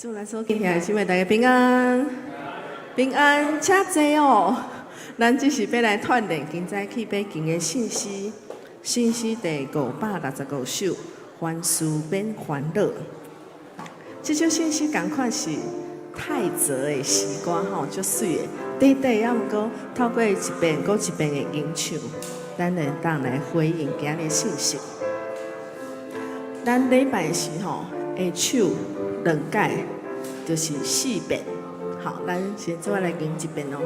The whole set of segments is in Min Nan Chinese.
主內所敬兄姊妹，大家平安，平安，請坐哦。咱這是欲來鍛鍊今早起欲敬的信息，信息第565首，凡事免煩惱。這首信息仝款是泰澤的詩歌吼，足媠的。短短猶毋過透過一遍閣一遍的吟唱，咱會當來回應今日的信息。咱禮拜時吼會唱兩擺，就是四遍。好，咱先做來吟一遍哦。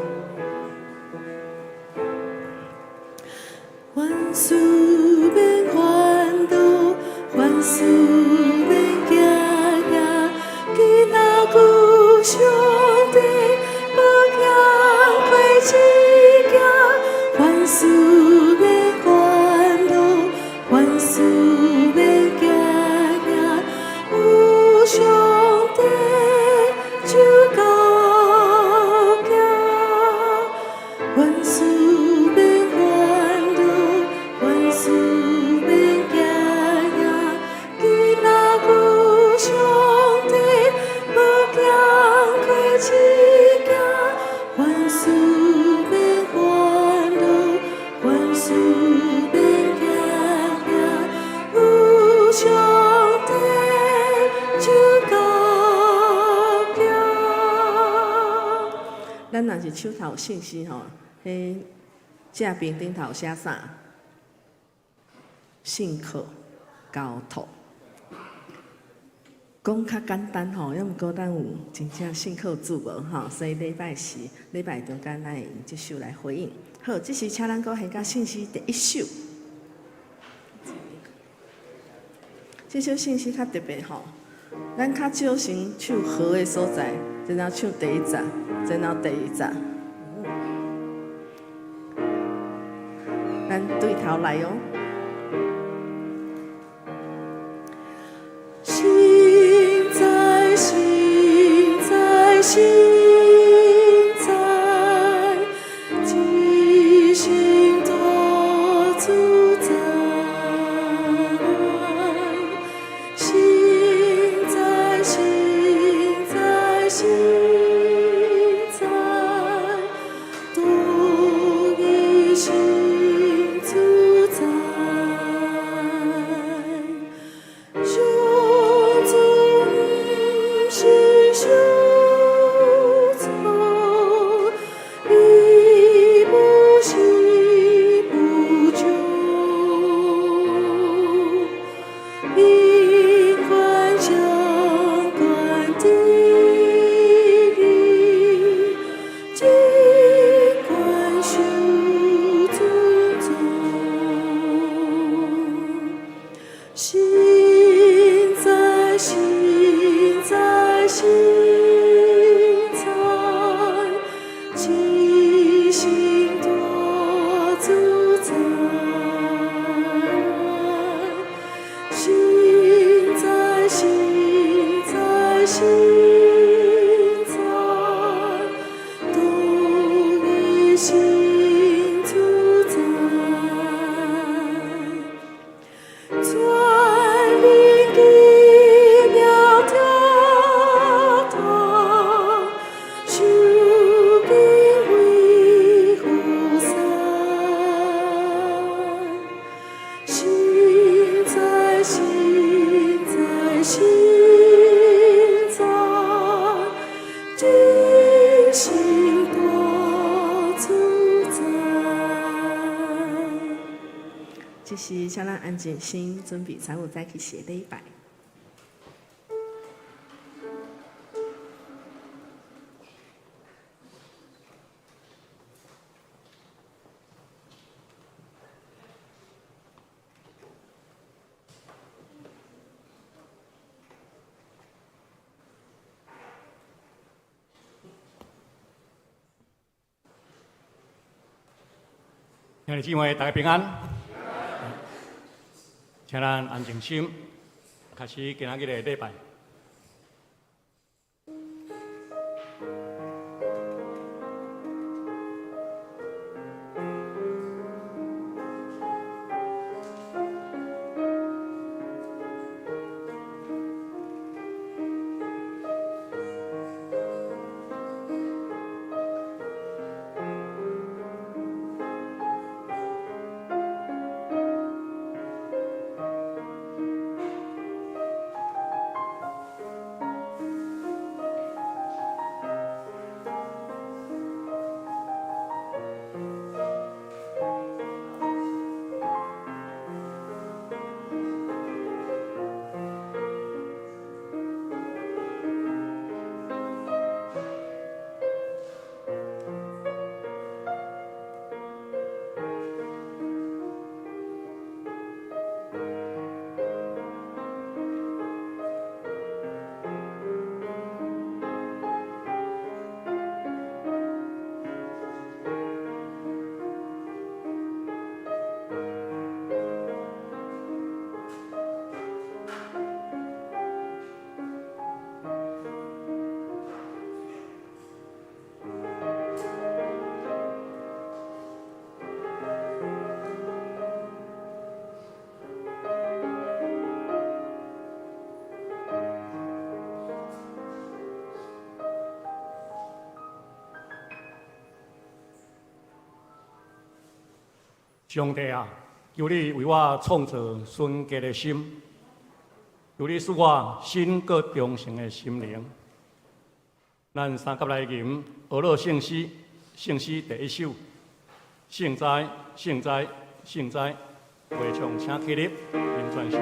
凡事免煩惱，凡事免驚嚇，今仔有上帝保險過一行。凡事免煩惱，凡事免驚嚇，有上帝就夠行。凡事免煩惱，凡事免驚嚇，今仔有上帝保險過一行。凡事免煩惱，凡事免驚嚇，有上帝就夠行。咱若是手頭有信息吼，彼正邊頂頭寫啥？信靠交託。講較簡單吼，猶毋過咱有真正信靠主無吼，所以禮拜四、禮拜中間咱會用這首來回應。好，這時請咱閣現甲信息第一首。這首信息較特別吼，咱較少先唱和的所在，然後唱第一節，然後第二節。咱對頭來哦。心在，心在，心在，一心大主宰。心在，心在，心在，獨一心主宰。上主毋是受挫，伊不是不救，永遠掌管地理，盡管受尊重。心在，心在，心在，一心大主宰。心在，心在，心在，獨一心主宰。全靈奇妙疼痛，受敬畏富山。心在，心在，心在，一心大主宰。這時，請咱安靜心，準備參與早起時的禮拜。兄弟姊妹，大家平安。請咱安靜心，開始今仔日的禮拜。上帝啊，求你為我創造純潔的心，求你賜我新閣忠誠的心靈。咱三甲來吟呵咾聖詩，聖詩第一首，聖哉，聖哉，聖哉，會眾請起立，吟全首。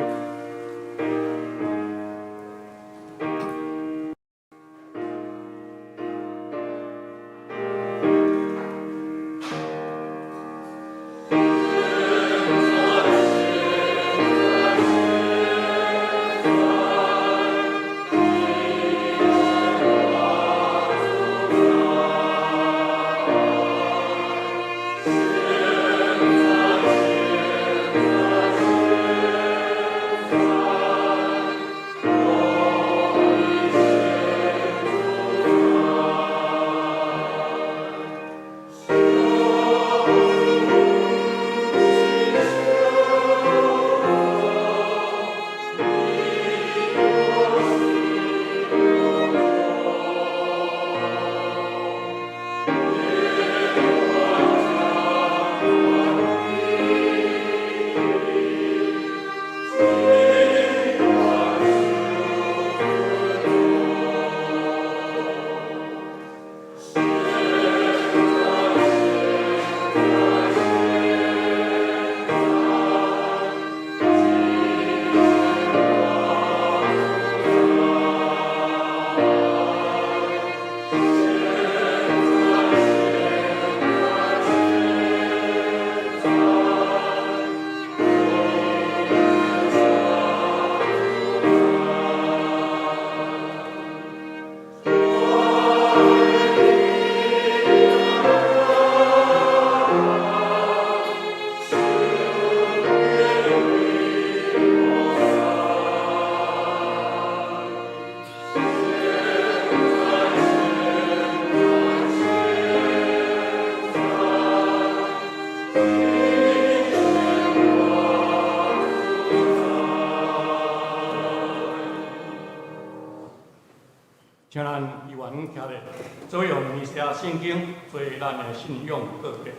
請咱依願徛咧，做用彌賽亞聖經做咱的信仰告白。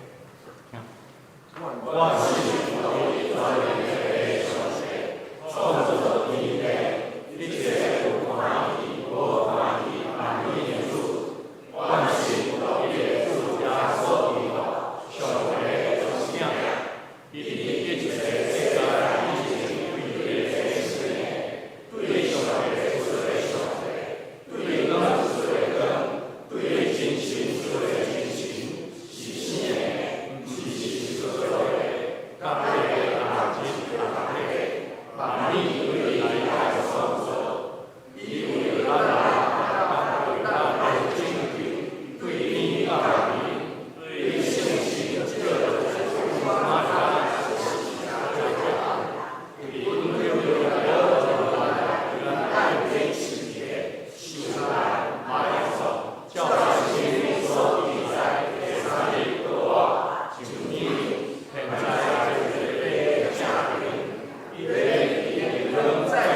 我信獨一全能的上帝，創造天地，一切有看見無看見萬物的主。我信獨一个主耶穌基督，上帝的獨生子，伊佇一切世代以前對地生的，對上帝出的上帝，對光出的光，對真神出的真神，是生的，毋是創造的，佮父同質同體，萬物對伊來創造，伊為咱人，佮為咱的拯救，對天降臨，對聖神做瑪利亞佇本丟彼拉多為咱釘十字架，受難埋葬，照聖經所記載，第三日復活，上天，現在坐佇父正邊，伊欲佇榮光再來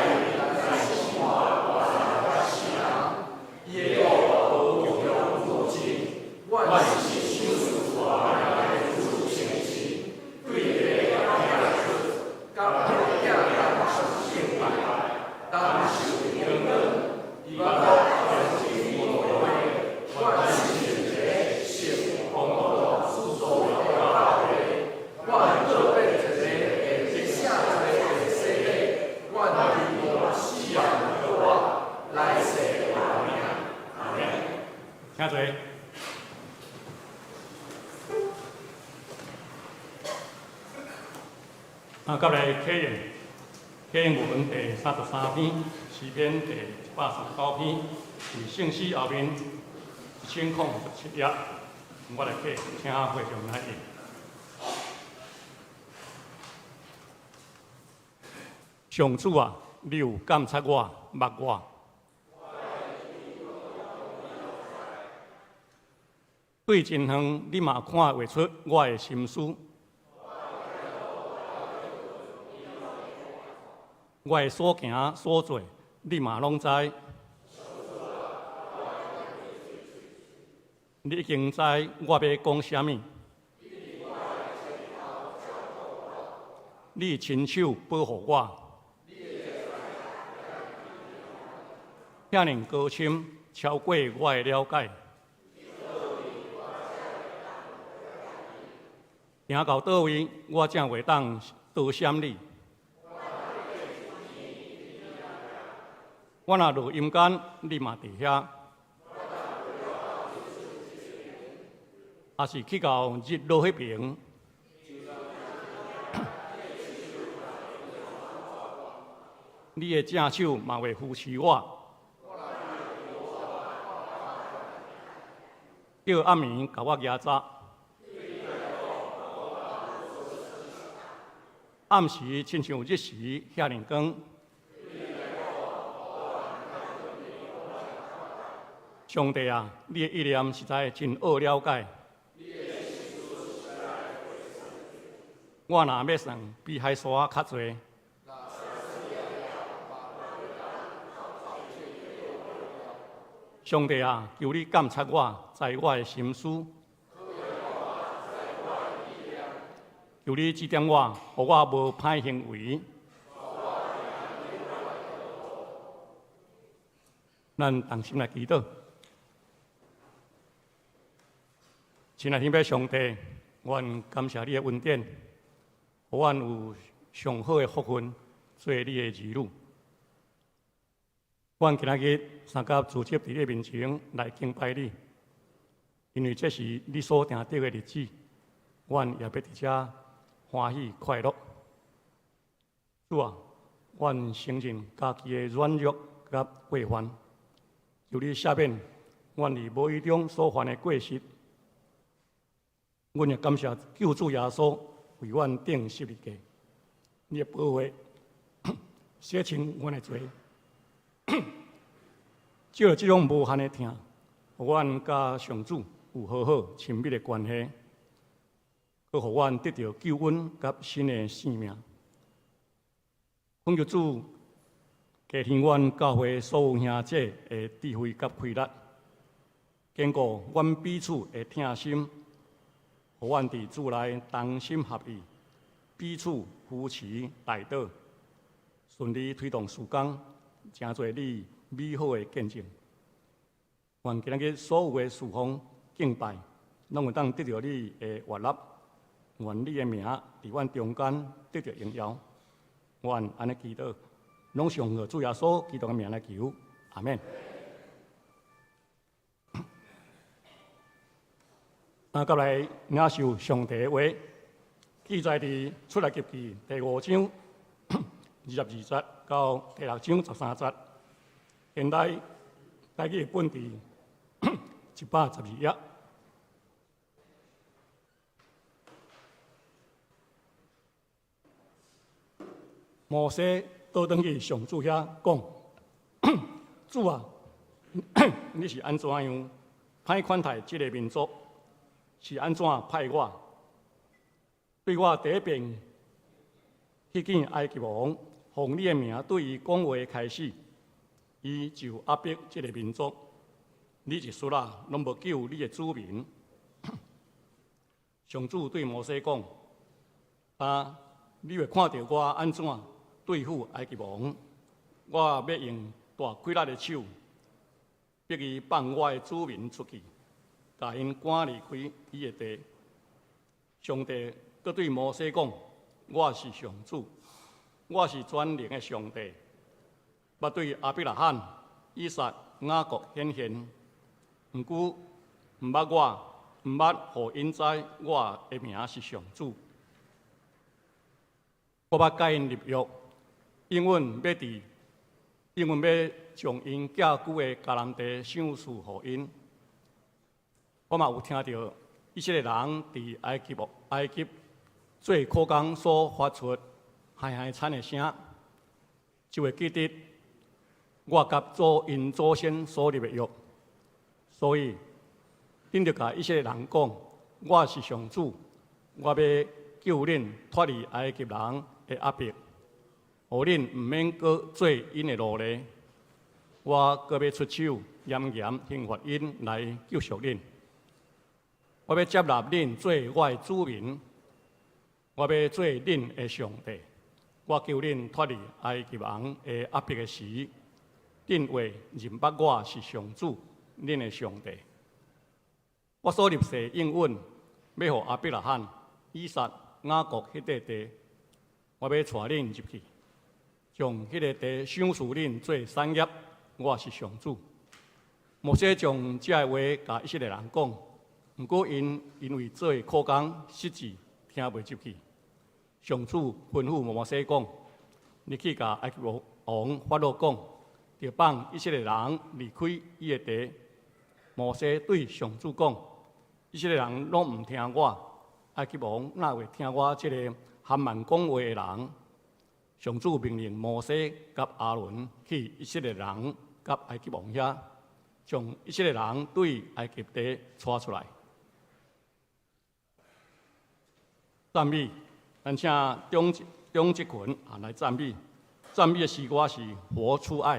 審判活人佮死人，伊的國無窮無盡，願神賞賜大能的主聖神，對父佮囝出，佮父囝同受敬拜，同受榮光，佇萬國全天無會，願神一個聖公道主的教會，願各變一个得聖一个的洗禮，願期望死人復活，來世活命。請坐。啊，佮來啟應，啟應文第33篇，詩篇第139篇，佇聖詩後面1017頁，我來啟，請會眾來應。上主啊，你有監察我，目我。對真遠，你嘛看會出我的心思。我的所行所做，你嘛攏知。你已經知我欲講啥物。你親手保護我，遐爾高深，超過我的了解。行到佗位，我才會當躲閃你。我若落陰間，你嘛佇遐；抑是去到日落彼爿，你的正手嘛會扶持我。叫暗暝共我夯紮，暗時親像日時遐爾光。上帝啊，你的意念實在真奧了解。我若欲算，比海沙較濟。上帝啊，求你監察我，知我的心思。求你指點我，予我無歹行為。咱同心來祈禱。親愛的天父上帝，阮感謝你的恩典，予阮有上好的福分，做你的兒女。阮今仔日三甲聚集佇你面前來敬拜你，因為這是你所定得的日子，阮也欲佇遮歡喜快樂。主啊，阮承認家己的軟弱佮過犯，求你赦免阮佇無意中所犯的過失。阮也感謝救主耶穌為阮釘十字架，你的寶血洗清阮的罪。藉著這種無限的疼，予阮佮上主有和好親密的關係，閣予阮得著救恩佮新的生命。懇求主加添阮教會所有兄姐的智慧佮氣力，堅固阮彼此的疼心，予阮佇主內同心合意，彼此扶持代禱，順利推動事工，成做你美好的見證。願今仔日所有的事奉敬拜，攏會當得著你的悅納。願你的名佇阮中間得著榮耀。阮按呢祈禱，攏是奉主耶穌基督的名來求，阿們。啊，佮來領受上帝的話，記載佇出埃及記第五章22節到第六章13節。現代台語本佇112頁。摩西倒轉去上主遐講：主啊，你是按怎樣歹款待這个民族？是按怎派我？對我第一遍去見埃及王，奉你的名對伊講話開始，伊就壓迫這个民族。你一絲仔攏無救你的子民。上主對摩西講：啊，你會看著我按怎對付埃及王？我欲用大氣力的手，逼伊放我的子民出去，共𪜶趕離開伊的地。上帝閣對摩西講：我是上主，我是全能的上帝，捌對亞伯拉罕、以撒、雅各顯現，毋過毋捌我，毋捌予𪜶知我的名是上主。我捌佮𪜶立約，永遠欲將𪜶寄居的迦南地賞賜予𪜶。我嘛有聽著以色列人佇埃及做苦工所發出哀哀慘的聲，就會記得我佮𪜶祖先所立的約。所以，恁著共以色列人講，我是上主，我欲救恁脫離埃及人的壓迫，予恁毋免閣做𪜶的奴隸。我閣欲出手嚴嚴刑罰𪜶來救贖恁。我欲接納恁做我的子民，我欲做恁的上帝。我救恁脫離埃及人的壓迫的時，恁會認捌我是上主，恁的上帝。我所立誓應允，欲予亞伯拉罕、以撒、雅各彼塊地，我欲帶恁入去，將彼个地賞賜恁做產業。我是上主。摩西將這个話共以色列人講，毋過𪜶因為做苦工失志，聽袂入去。上主吩咐摩西講：你去共埃及王法老講，著放以色列人離開伊的地。摩西對上主講：以色列人攏毋聽我，埃及王哪會聽我這个含慢講話的人？上主命令摩西佮亞倫去以色列人佮埃及王遐，將以色列人對埃及地帶出來。讚美，咱請張志群啊來讚美。讚美的詩歌是《活出愛》。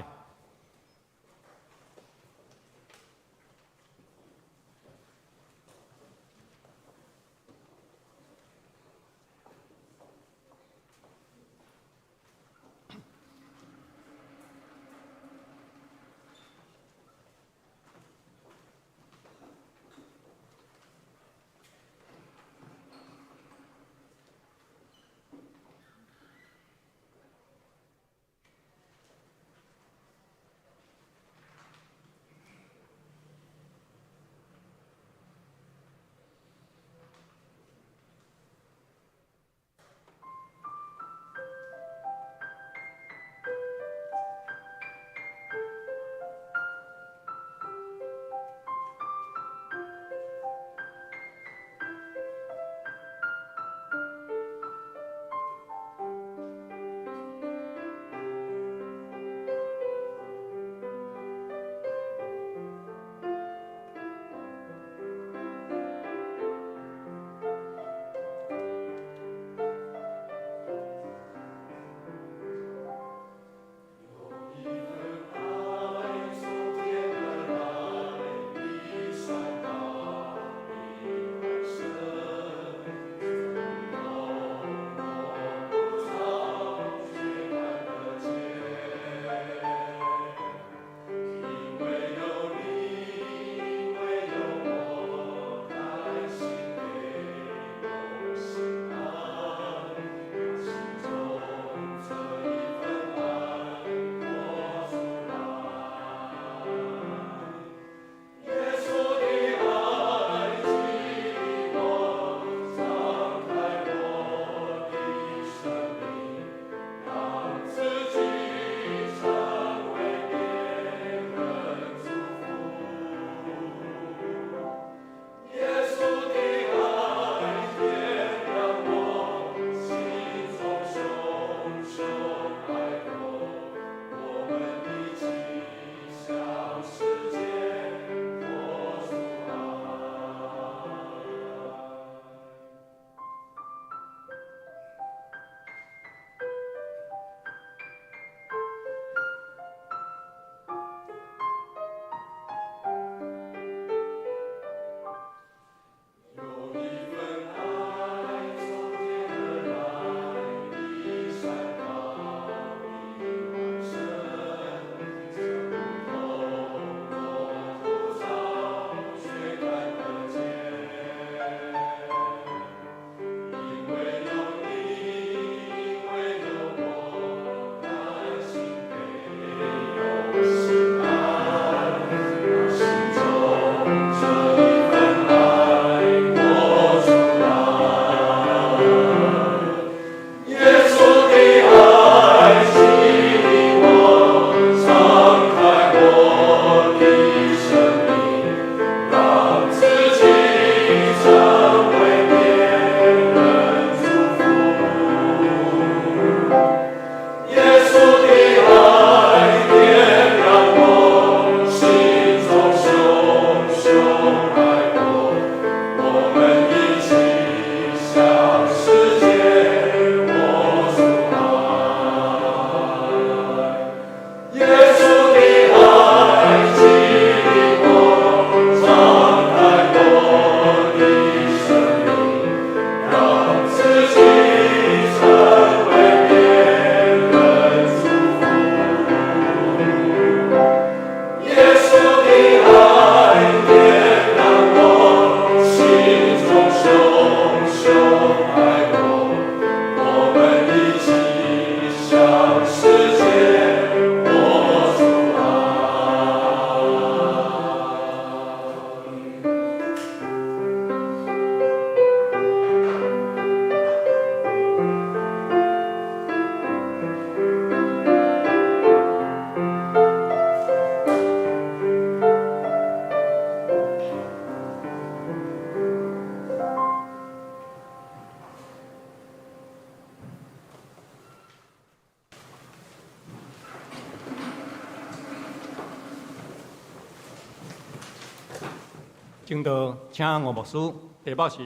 證道請吳牧師，題目是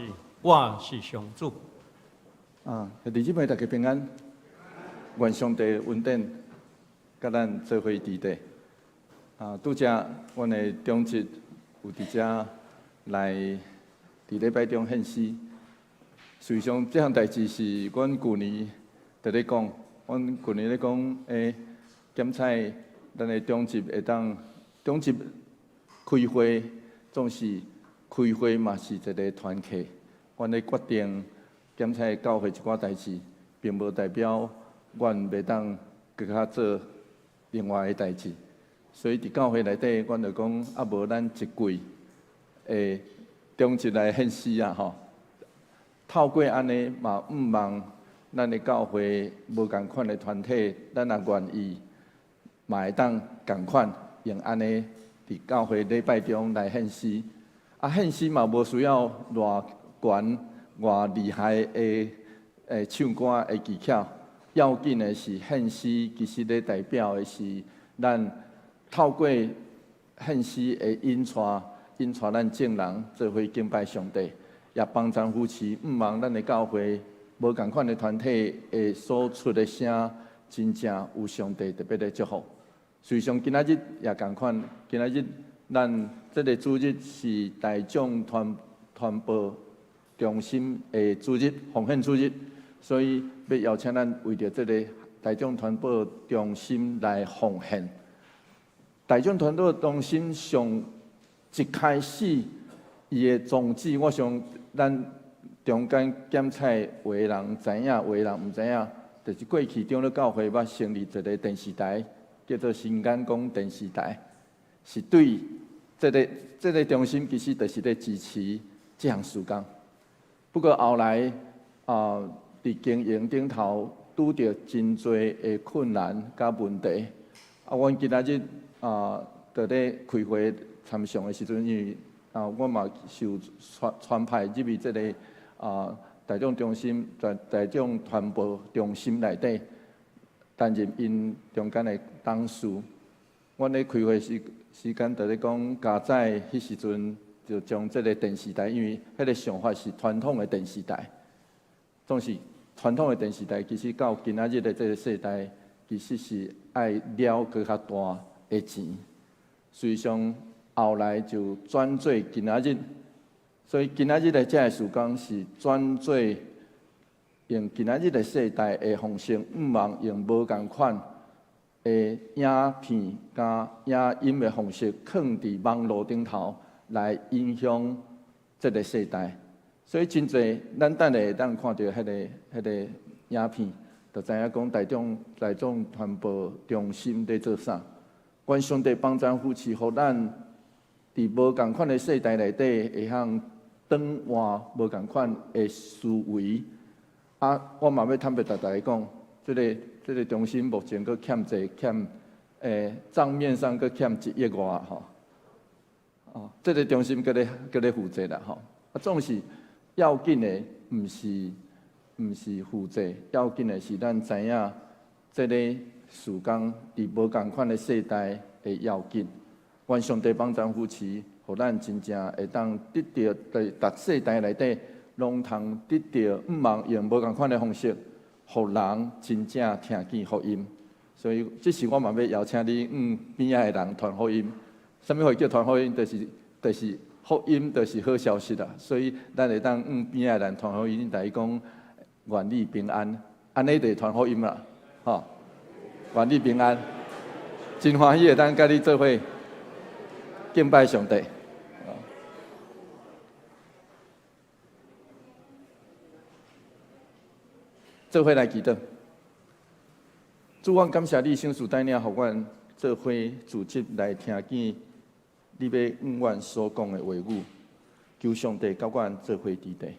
我是上主。啊，兄弟姊妹大家平安，願上帝恩典，佮咱做伙佇底。啊，拄才阮的長執有佇遮來佇禮拜中獻詩。事實上，這項代誌是阮舊年佇咧講，阮舊年咧講，檢採咱的長執會當長執開會，總是開會嘛是一個團契。阮咧決定檢採教會一寡代誌，並無代表阮袂當閣較做另外的代誌。所以佇教會內底，阮就講啊，無咱一季會長執來獻詩啊吼。透過按呢嘛，向望咱的教會無仝款的團體，咱若願意，嘛會當仝款用按呢佇教會禮拜中來獻詩。啊，獻詩嘛無需要偌懸、偌厲害的唱歌的技巧，要緊的是獻詩其實咧代表的是咱透過獻詩的引帶，引帶咱眾人做伙敬拜上帝，也幫贊扶持，向望咱的教會無仝款的團體的所出的聲，真正有上帝特別的祝福。事實上，今仔日也仝款，今仔日咱這个主日是大眾傳播中心的主日，奉獻主日，所以欲邀請咱為著這个大眾傳播中心來奉獻。大眾傳播中心上一開始，伊的宗旨，我想咱中間檢採有的人知影，有的人毋知影，就是過去長老教會捌成立一个電視台，叫做新眼光電視台，是對這个中心其實就是咧支持這項事工。不過後來啊，佇經營頂頭拄著真濟的困難佮問題。啊，阮今仔日啊，佇咧開會參詳的時陣，因為啊，我嘛受傳派入去這个啊大眾中心、大眾傳播中心內底擔任𪜶中間的董事。阮咧開會時間，佇咧講加載彼時陣就將這个電視台，因為彼个想法是傳統的電視台，總是傳統的電視台，其實到今仔日的這个世代，其實是愛了閣較大的錢，所以上後來就轉做今仔日，所以今仔日的這个事工是轉做用今仔日的世代的方式，向望用無仝款的影片佮影音的方式，囥佇網路頂頭來影響這个世代。所以真濟，咱等下會當看著彼个影片，就知影講大眾傳播中心咧做啥。願上帝幫贊扶持，予咱佇無仝款的世代內底，會曉轉換無仝款的思維。啊，我嘛欲坦白共大家講，這个中心目前閣欠債欠，帳面上閣欠一億外吼。哦，這个中心閣咧負債啦吼。啊，總是要緊的，毋是負債，要緊的是咱知影這个事工佇無仝款的世代的要緊。願上帝幫贊扶持，予咱真正會當得著佇逐世代內底，攏通得著向望用無仝款的方式，予人真正聽見福音。所以，這時我嘛欲邀請你，邊仔的人傳福音。啥物話叫傳福音？就是福音，就是好消息啦。所以，咱會當向邊仔的人傳福音，共伊講願你平安，按呢就傳福音啦，吼！願你平安，真歡喜會當佮你做伙敬拜上帝。做伙來祈禱，主，阮感謝你，聖事帶領，予阮做伙組織來聽見你欲向阮所講的話語，求上帝佮阮做伙佇底。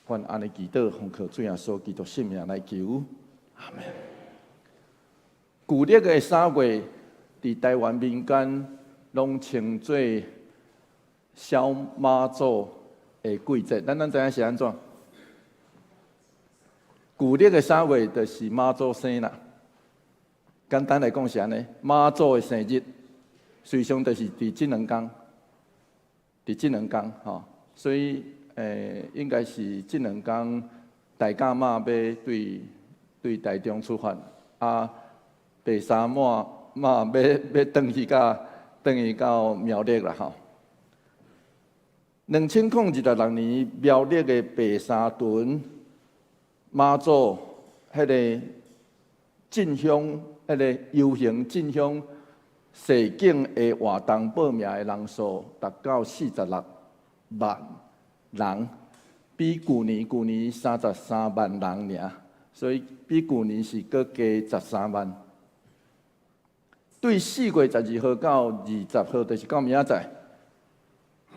阮按呢祈禱，奉靠主耶穌基督聖名來求，阿們。舊曆的3月，佇台灣民間攏稱做小媽祖的季節，咱知影是按怎？舊曆的三月就是媽祖生啦。簡單來講是按呢，媽祖的生日，實際上就是佇這兩工。佇這兩工吼，所以應該是這兩工大甲媽欲對台中出發，啊，白沙媽媽欲轉去到苗栗啦吼。2026年苗栗的白沙屯媽祖彼个進香，彼个遊行進香踅景的活動報名的人數達到46萬人，比舊年33萬人爾，所以比舊年是閣加十三萬。對4月12號到20號，就是到明仔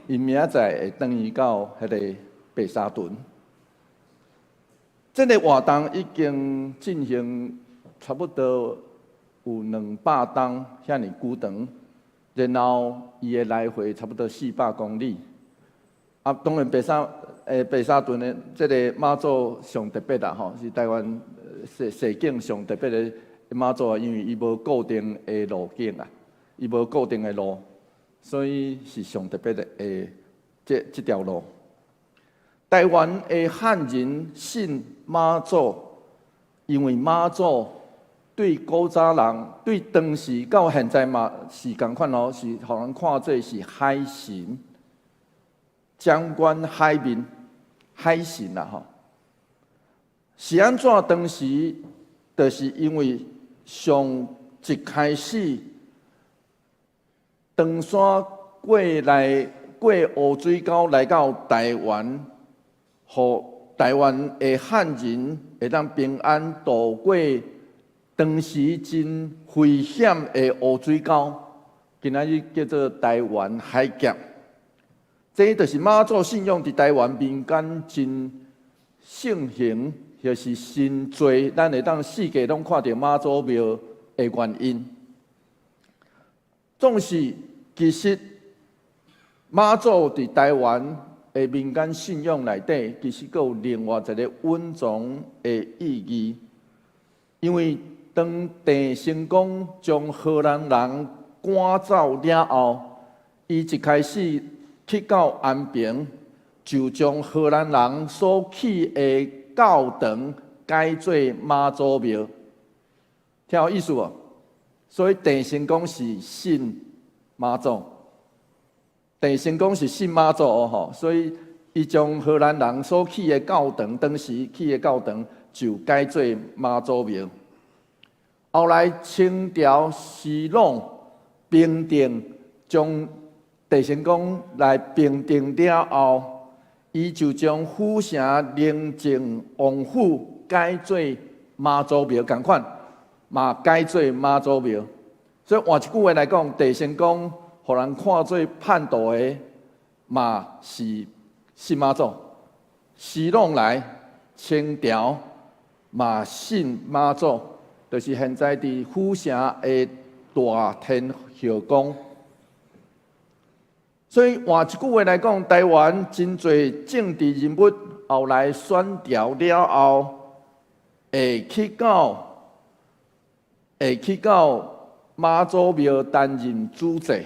載，𪜶明仔載會轉去到彼个白沙屯。這个活動已經進行差不多有200冬遐爾久長，然後伊的來回差不多400公里。啊，當然白沙屯的這个媽祖上特別啦吼，是台灣踅景上特別的媽祖啊，因為伊無固定的路徑啊，伊無固定的路，所以是上特別的這條路。台灣的漢人信媽祖，因為媽祖對古早人，對當時到現在嘛是仝款哦，是予人看做是海神，掌管海面，海神啦吼。是按怎？當時就是因為上一開始唐山過來過烏水溝來到台灣，予台灣的漢人會當平安渡過當時真危險的烏水溝，今仔日叫做台灣海峽。這就是媽祖信仰佇台灣民間真盛行，或是真濟，咱會當四界攏看著媽祖廟的原因。總是其實媽祖佇台灣的民間信仰內底，其實閣有另外一个隱藏的意義。因為當鄭成功將荷蘭人趕走了後，伊一開始去到安平，就將荷蘭人所起的教堂改做媽祖廟，聽有意思無？所以鄭成功是信媽祖，鄭成功是信媽祖哦吼，所以伊將荷蘭人所起的教堂，當時起的教堂就改做媽祖廟。後來清朝徐朗平定將鄭成功來平定了後，伊就將府城寧靖王府改做媽祖廟，仝款嘛改做媽祖廟。所以換一句話來講，鄭成功予人看做叛徒的，嘛是信媽祖。徐朗來清朝嘛信媽祖，就是現在佇府城的大天后宮。所以換一句話來講，台灣真濟政治人物後來選調了後，會去到媽祖廟擔任主祭，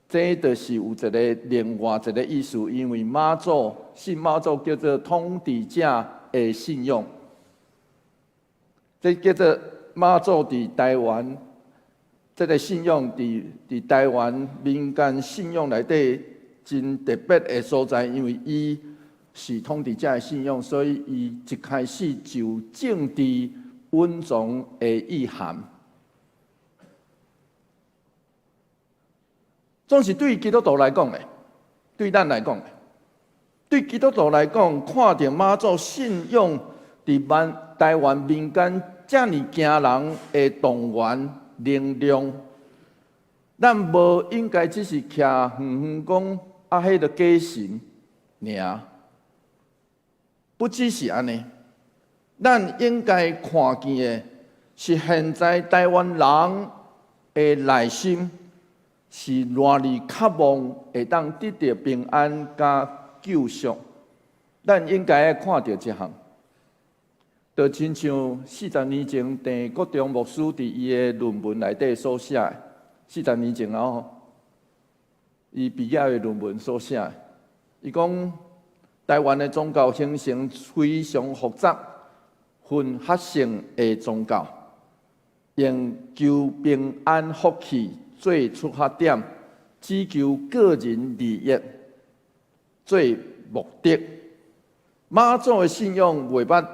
這就是有一个另外一个意思，因為媽祖信媽祖叫做統治者的信仰，這叫做媽祖佇台灣。這个信仰佇台灣民間信仰內底真特別的所在，因為伊是統治者的信仰，所以伊一開始就政治隱藏的意涵。總是對基督徒來講咧，對咱來講，對基督徒來講，看著媽祖信仰佇台灣民間遮爾驚人的動員能量，咱無應該只是徛遠遠講啊，彼个假神爾，不只是按呢，咱應該看見的是現在台灣人的內心是偌爾渴望會當得著平安佮救贖，咱應該愛看著這項。就親像40年前鄭國忠牧師佇伊的論文內底所寫的，四十年前哦，伊畢業的論文所寫。伊講台灣的宗教形成非常複雜、混合性的宗教，用求平安福氣做出發點，只求個人利益做目的。媽祖的信仰袂捌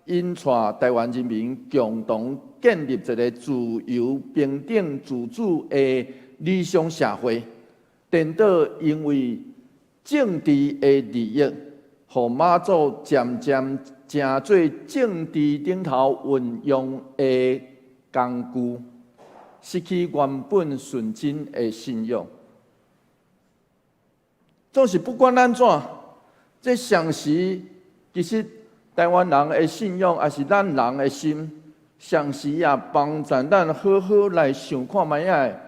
引帶台灣人民共同建立一個自由、平等、自主的理想社會，顛倒因為政治的利益，予媽祖漸漸成做政治頂頭運用的工具，失去原本純真的信仰。總是不管按怎，這常時其實台灣人的信仰，抑是咱人的心，常時也幫助咱好好來想看覓仔，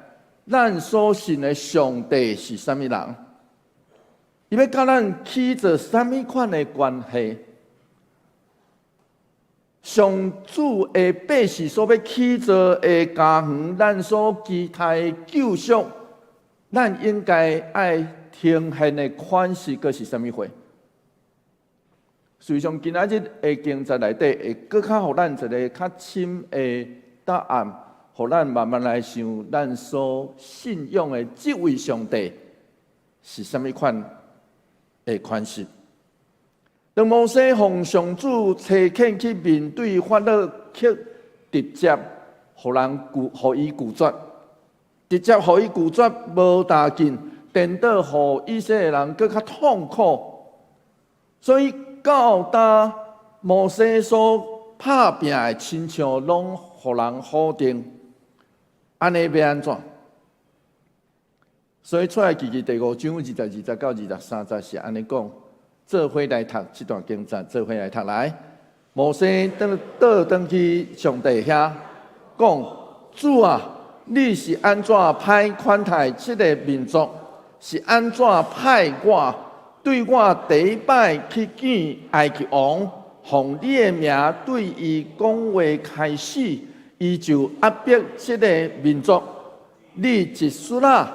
咱所信的上帝是啥物人？伊欲佮咱起做啥物款的關係？上主的百姓所欲起造的家園，咱所期待的救贖，咱應該愛呈現的款式，閣是啥物貨？事實上，今仔日的經節內底，會閣較予咱一个較深的答案，予咱慢慢來想，咱所信仰的這位上帝是啥物款的款式。當摩西奉上主差遣去面對法老，卻直接予人拒，予伊拒絕，直接予伊拒絕無打緊，顛倒予以色列人閣較痛苦。所以到今摩西所拍拚的親像攏予人否定，按呢欲按怎？所以出埃及記第五章22節到23節是按呢講。做伙來讀這段經節，做伙來讀來。摩西轉倒轉去上帝遐講：主啊，你是按怎歹款待這个民族？是按怎派我對我第一擺去見埃及王，奉你的名對伊講話開始，伊就壓迫這个民族。你一絲仔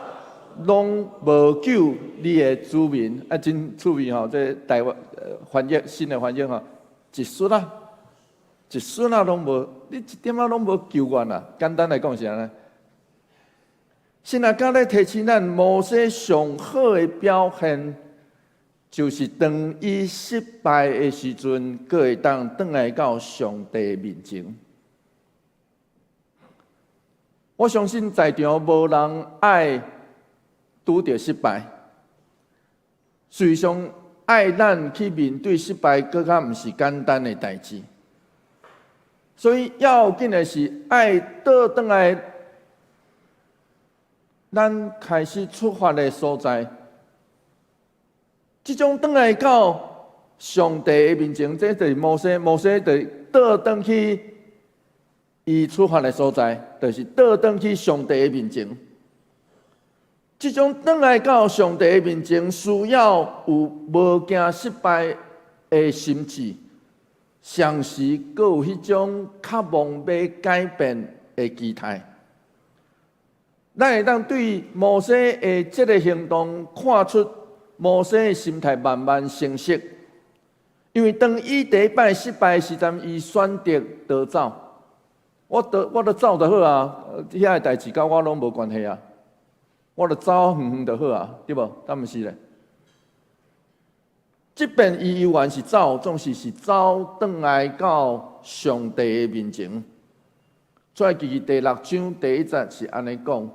攏無救你的子民，啊，真趣味吼！這台灣翻譯新的翻譯吼，一絲仔，一絲仔攏無，你一點仔攏無救阮啊！簡單來講是按呢。神學家咧提醒咱，摩西上好的表現，就是當伊失敗的時陣，閣會當轉來到上帝面前。我相信在場無人愛拄著失敗，事實上，愛咱去面對失敗，閣較毋是簡單的代誌。所以要緊的是愛倒轉來，咱開始出發的所在。這種轉來到上帝的面前，這就是摩西，摩西就倒轉去伊出發的所在，就是倒轉去上帝的面前。這種轉來到上帝的面前，需要有無驚失敗的心志，同時閣有彼種渴望欲改變的期待。咱會當對摩西的這个行動看出摩西的心態慢慢成熟，因為當伊第一擺失敗的時陣，伊選擇逃走。我逃，我著走就好啊，遐个代誌佮我攏無關係啊。我著走遠遠就好啊，對無？敢毋是咧？這遍伊猶原是走，總是是走轉來到上帝的面前。出埃及記第六章第一節是按呢講，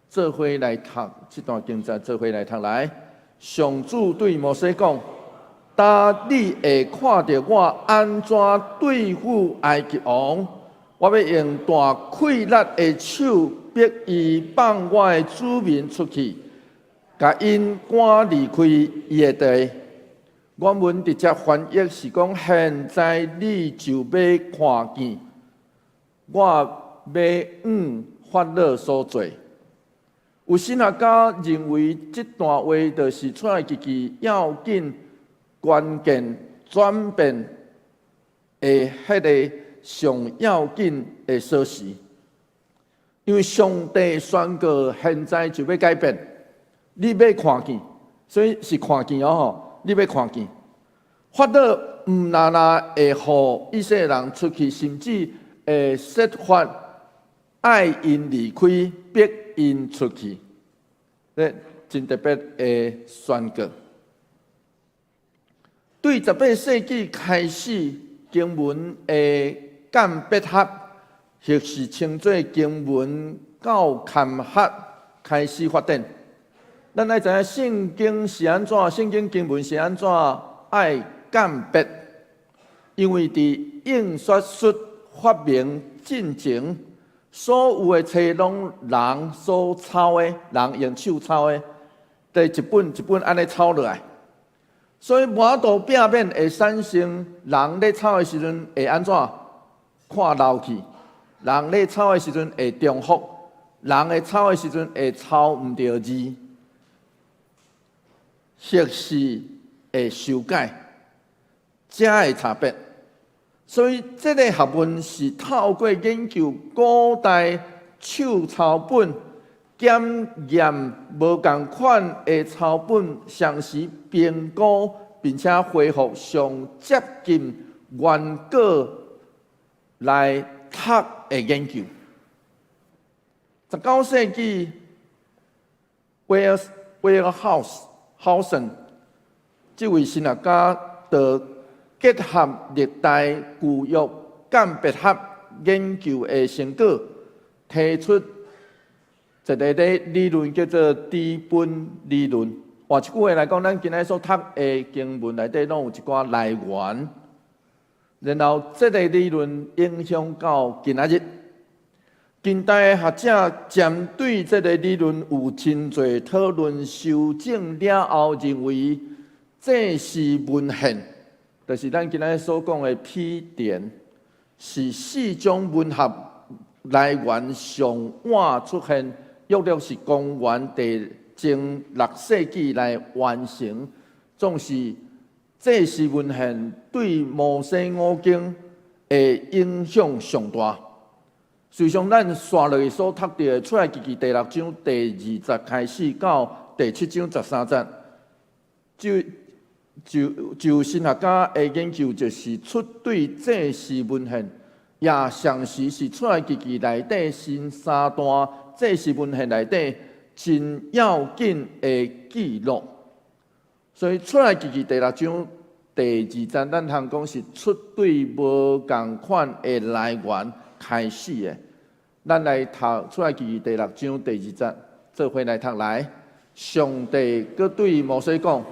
做伙來讀這段經節，做伙來讀來。上主對摩西講：今你會看著我按怎對付埃及王，我欲用大氣力的手逼伊放我的子民出去，共𪜶趕離開伊的地。原文直接翻譯是講：現在你就欲看見，我欲向法老所做。有神學家認為這段話就是出埃及記要緊關鍵轉變的彼个上要緊的鎖匙，因為上帝宣告現在就欲改變，你欲看見，所以是看見哦吼，你欲看見。法老毋但若會予以色列人出去，甚至會設法愛𪜶離開，逼𪜶出去。這真特別的宣告。對18世紀開始，經文的鑑別學，或是稱做經文校勘學開始發展。咱愛知影聖經是按怎，聖經經文是按怎愛鑑別，因為佇印刷術發明進前，所有的冊攏人所抄的，人用手抄的，佇一本一本按呢抄落來，所以無法度避免會產生人咧抄的時陣會按怎看漏去，人咧抄的時陣會重複，人咧抄的時陣會抄毋著字，或是會修改，才會差別。所以這个學問是透過研究古代手抄本、檢驗無仝款的抄本，同時評估並且恢復上接近原稿來讀的研究。19世紀，Wellhausen 這位神學家就結合歷代舊約鑑別學研究的成果，提出一个咧理論叫做底本理論。換一句話來講，咱今仔所讀的經文內底攏有一寡來源，然後這个理論影響到今仔日。近代的學者針對這个理論有真濟討論修正了後，認為祭司文獻，就是咱今仔所講的否典，是四種文學來源上晚出現，約略是公元第前六世紀來完成。總是祭司文獻對摩西五經的影響上大。事實上，咱紲落去所讀著的出埃及記第六章第二節開始到第七章13節，就神學家的研究，就是出對祭司文獻，也同時是出埃及記內底新三段祭司文獻內底真要緊的記錄。所以出埃及記第六章第二節，咱通講是出對無仝款的來源開始的。咱來讀出埃及記第六章第二節，做伙來讀來。上帝閣對摩西講：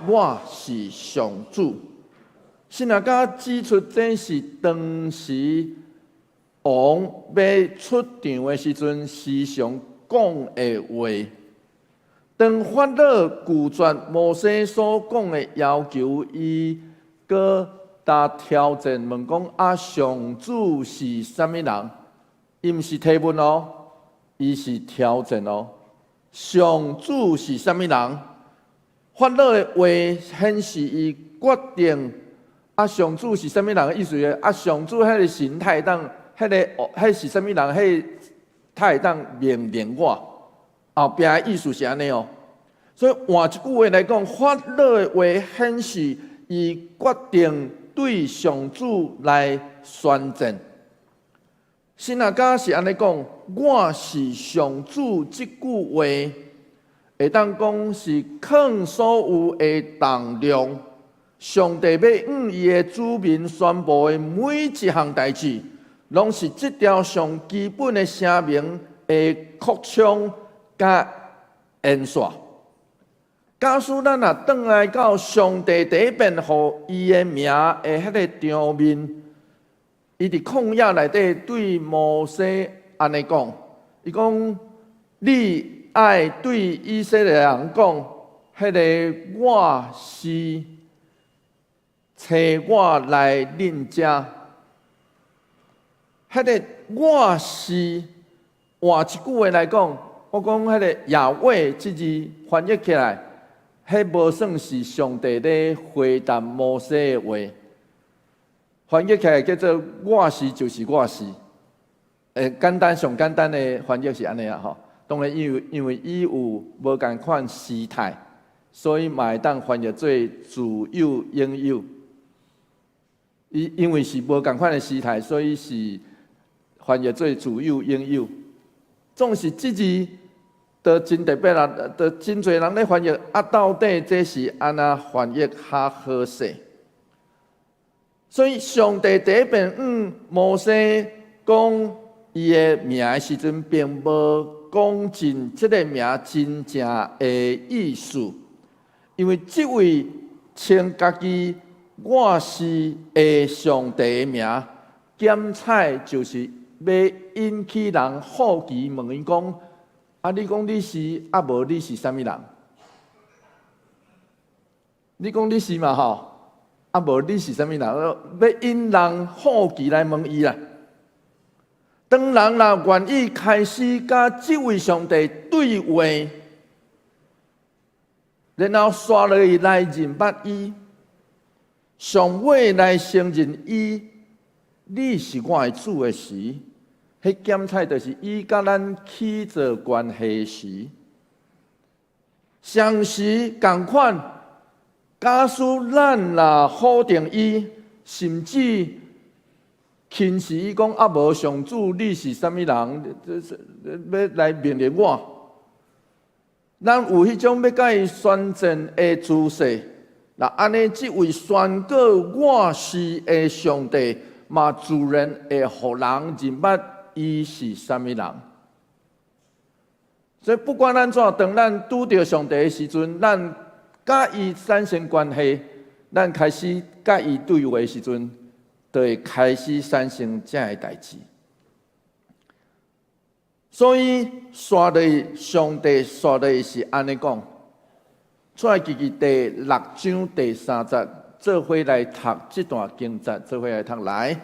我是上主。神學家指出，這是當時王欲出場的時陣時常講的話。當法老拒絕摩西所講的要求，伊閣踏挑戰問講：啊，上主是啥物人？伊毋是提問哦，伊是挑戰哦。上主是啥物人？法老的話顯示伊決定啊，上主是啥物人的意思？啊，上主彼个神會當，彼个彼是啥物人？彼他會當命令我。後壁的意思是按呢哦。所以換一句話來講，法老的話顯示伊決定對上主來宣戰。神學家是按呢講，我是上主這句話，會當講是扛所有的重量。上帝欲向伊的子民宣布的每一項代誌，攏是這條上基本的聲明的擴充佮延續。假使咱若轉來到上帝第一遍予伊的名的彼个場面，伊佇曠野內底對摩西按呢講，伊講：你愛對以色列人講，彼个我是差我來恁遮。彼个我是換一句話來講，我講彼个亞威這字翻譯起來，彼無算是上帝咧回答摩西的話。翻譯起來叫做我是就是我是，簡單上簡單的翻譯是按呢啊吼。當然因為伊有無仝款時態，所以嘛會當翻譯做自有永有。伊因為是無仝款的時態，所以是翻譯做自有永有。總是這字都真特別啦，都真濟人咧翻譯啊，到底這是按怎翻譯較好勢？所以上帝第一遍向摩西講伊的名的時陣，並無講盡這个名真正的意思，因為這位稱家己我是的上帝的名，檢採就是欲引起人好奇，問伊講：啊，你講你是，啊無你是啥物人？你講你是嘛吼？啊無你是啥物人？欲引人好奇來問伊啦。當人若願意開始佮這位上帝對話，然後紲落去來認捌伊，上尾來承認伊，你是我的主的時，彼檢採就是伊佮咱起做關係時，相時仝款，假使咱若否定伊，甚至輕視伊講啊無上主，你是啥物人？這是欲來命令我？咱有彼種欲佮伊宣戰的姿勢，若按呢，這位宣告我是的上帝，嘛自然會予人認捌伊是啥物人。所以不管按怎，當咱拄著上帝的時陣，咱佮伊產生關係，咱開始佮伊對話的時陣，就會開始產生這个代誌。所以，紲落上帝紲落是按呢講，出埃及記第六章第三節，做伙來讀這段經節，做伙來讀來。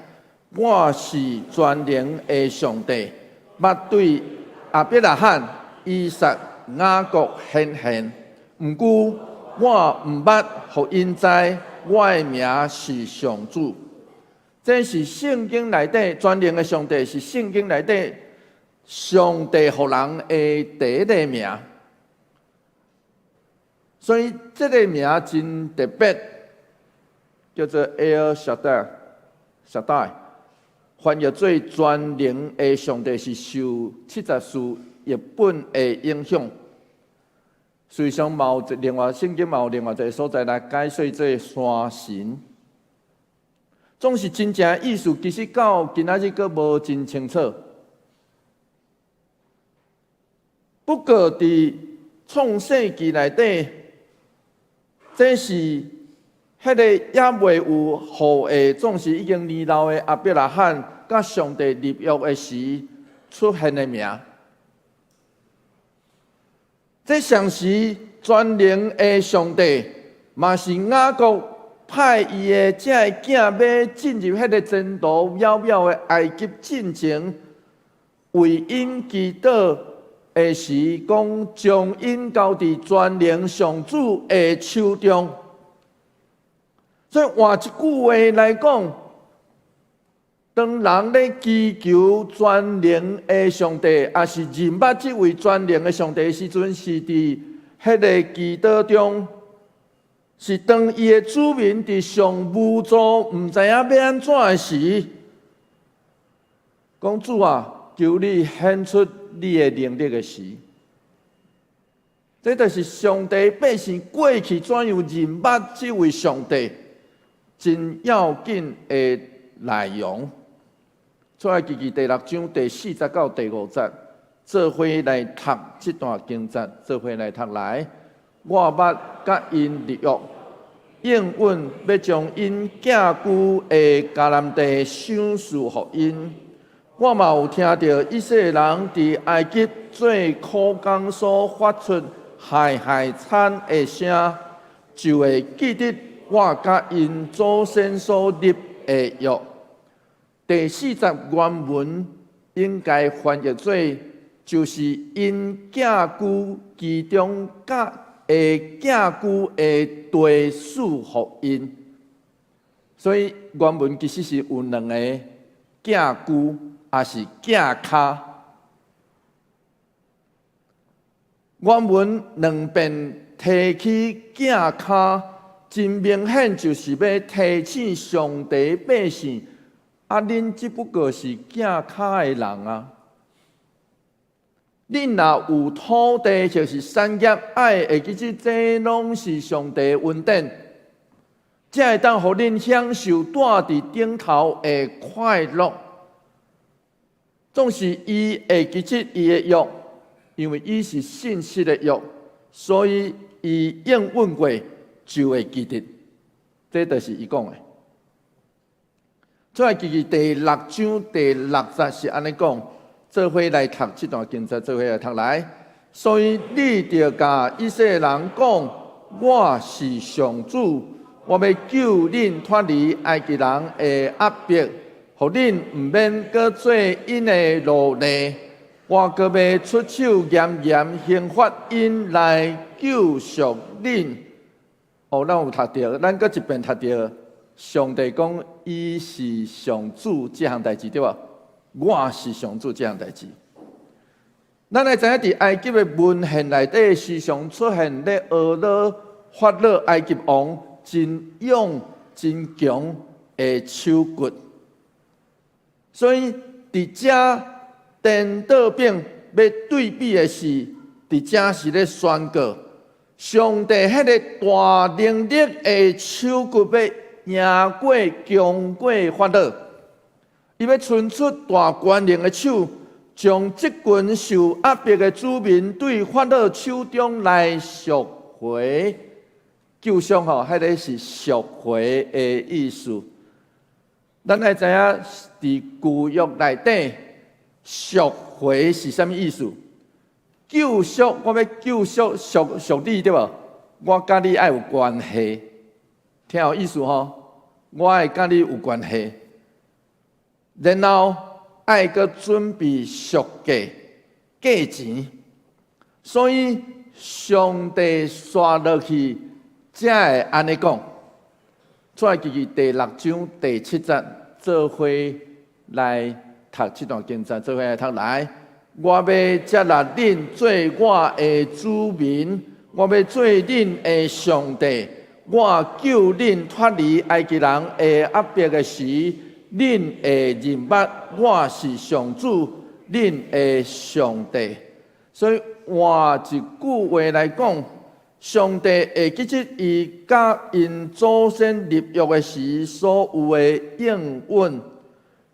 我是全能的上帝，捌對亞伯拉罕、以撒、雅各顯現，毋過我毋捌予𪜶知，我的名是上主。這是聖經內底全能的上帝，是聖經內底上帝予人的第一个名。所以這个名真特別，叫做 El Shaddai，Shaddai 翻譯做全能的上帝，是受七十士譯本的影響。事實上，嘛有另外聖經嘛有另外一个所在來解說這山神。總是真正的意思，其實到今仔日閣無真清楚。不過，佇創世記內底，這是彼个猶未有後裔，總是已經年老的亞伯拉罕，佮上帝立約的時出現的名。這相時全能的上帝，嘛是雅各派伊的這个囝欲進入彼个前途渺渺的埃及進前，為𪜶祈禱的時，講將𪜶交佇全能上主的手中。所以換一句話來講，當人咧祈求全能的上帝，抑是認捌這位全能的上帝的時陣，是佇彼个祈禱中，是當伊的子民佇上無助、毋知影欲按怎的時，講主啊，求你顯出你的能力的時，這就是上帝百姓過去怎樣認捌這位上帝，真要緊的內容。出埃及記第六章第四節到第五節，做伙來讀這段經節，做伙來讀來。我捌佮𪜶立約，應允欲將𪜶寄居的迦南地賞賜予𪜶。我嘛有聽著以色列人佇埃及做苦工所發出害害慘的聲，就會記得我佮𪜶祖先所立的約。第四節原文應該翻譯做，就是𪜶寄居其中佮的寄居的地賜予𪜶。所以原文其實是有兩个寄居，抑是寄跤。原文兩遍提起囝跤，真明顯就是欲提醒上帝百姓，啊，恁只不過是囝跤的人啊！恁若有土地或是產業，愛會記得這攏是上帝恩典，才會當予恁享受住佇頂頭的快樂。總是伊會記得伊的約，因為伊是信實的約，所以伊應允過就會記得。這就是伊講的。出埃及記第六章第六節是按呢講，做伙來讀這段經節，做伙來讀來。所以你著共以色列人講，我是上主，我欲救恁脫離埃及人的壓迫，予恁毋免閣做𪜶的奴隸。我閣欲出手嚴嚴刑罰𪜶來救贖恁。哦，咱有讀著，咱閣一遍讀著。上帝講，伊是上主這項代誌對無？我是上主這項代誌。咱來知影，佇埃及的文獻內底，時常出現咧呵咾法老埃及王真勇真強的手骨。所以佇遮顛倒反欲對比的是，佇遮是咧宣告上帝彼个大能力的手骨欲贏過強過法老，伊欲伸出大權能的手，將這群受壓迫的子民對法老手中來贖回。救贖吼，彼个是贖回的意思。咱愛知影，佇舊約內底，贖回是啥物意思？救贖，我欲救贖贖贖你對無？我佮你愛有關係，聽有意思吼？我愛佮你有關係，然後愛閣準備贖價價錢，所以上帝紲落去，才會按呢講。出埃及記第六章第七節，做伙來讀這段經節，做伙來讀來。我欲接納恁做我的子民，我欲做恁的上帝。我救恁脫離埃及人的壓迫的時，恁會認捌我是上主，恁的上帝。所以換一句話來講，上帝會記得伊佮𪜶祖先立約的時所有的應允。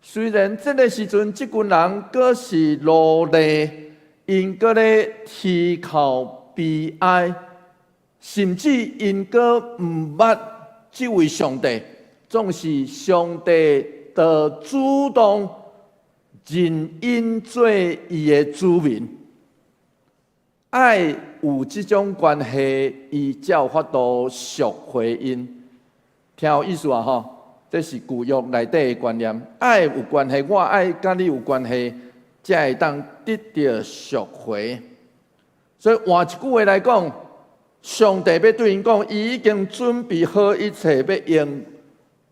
雖然這个時陣，這群人閣是奴隸，𪜶閣咧啼哭悲哀，甚至𪜶閣毋捌這位上帝，總是上帝就主動認𪜶做伊的子民。愛有這種關係，伊才有法度贖回𪜶。聽有意思啊？吼，這是舊約內底的觀念。愛有關係，我愛佮你有關係，才會當得著贖回。所以換一句話來講，上帝欲對𪜶講，伊已經準備好一切，欲用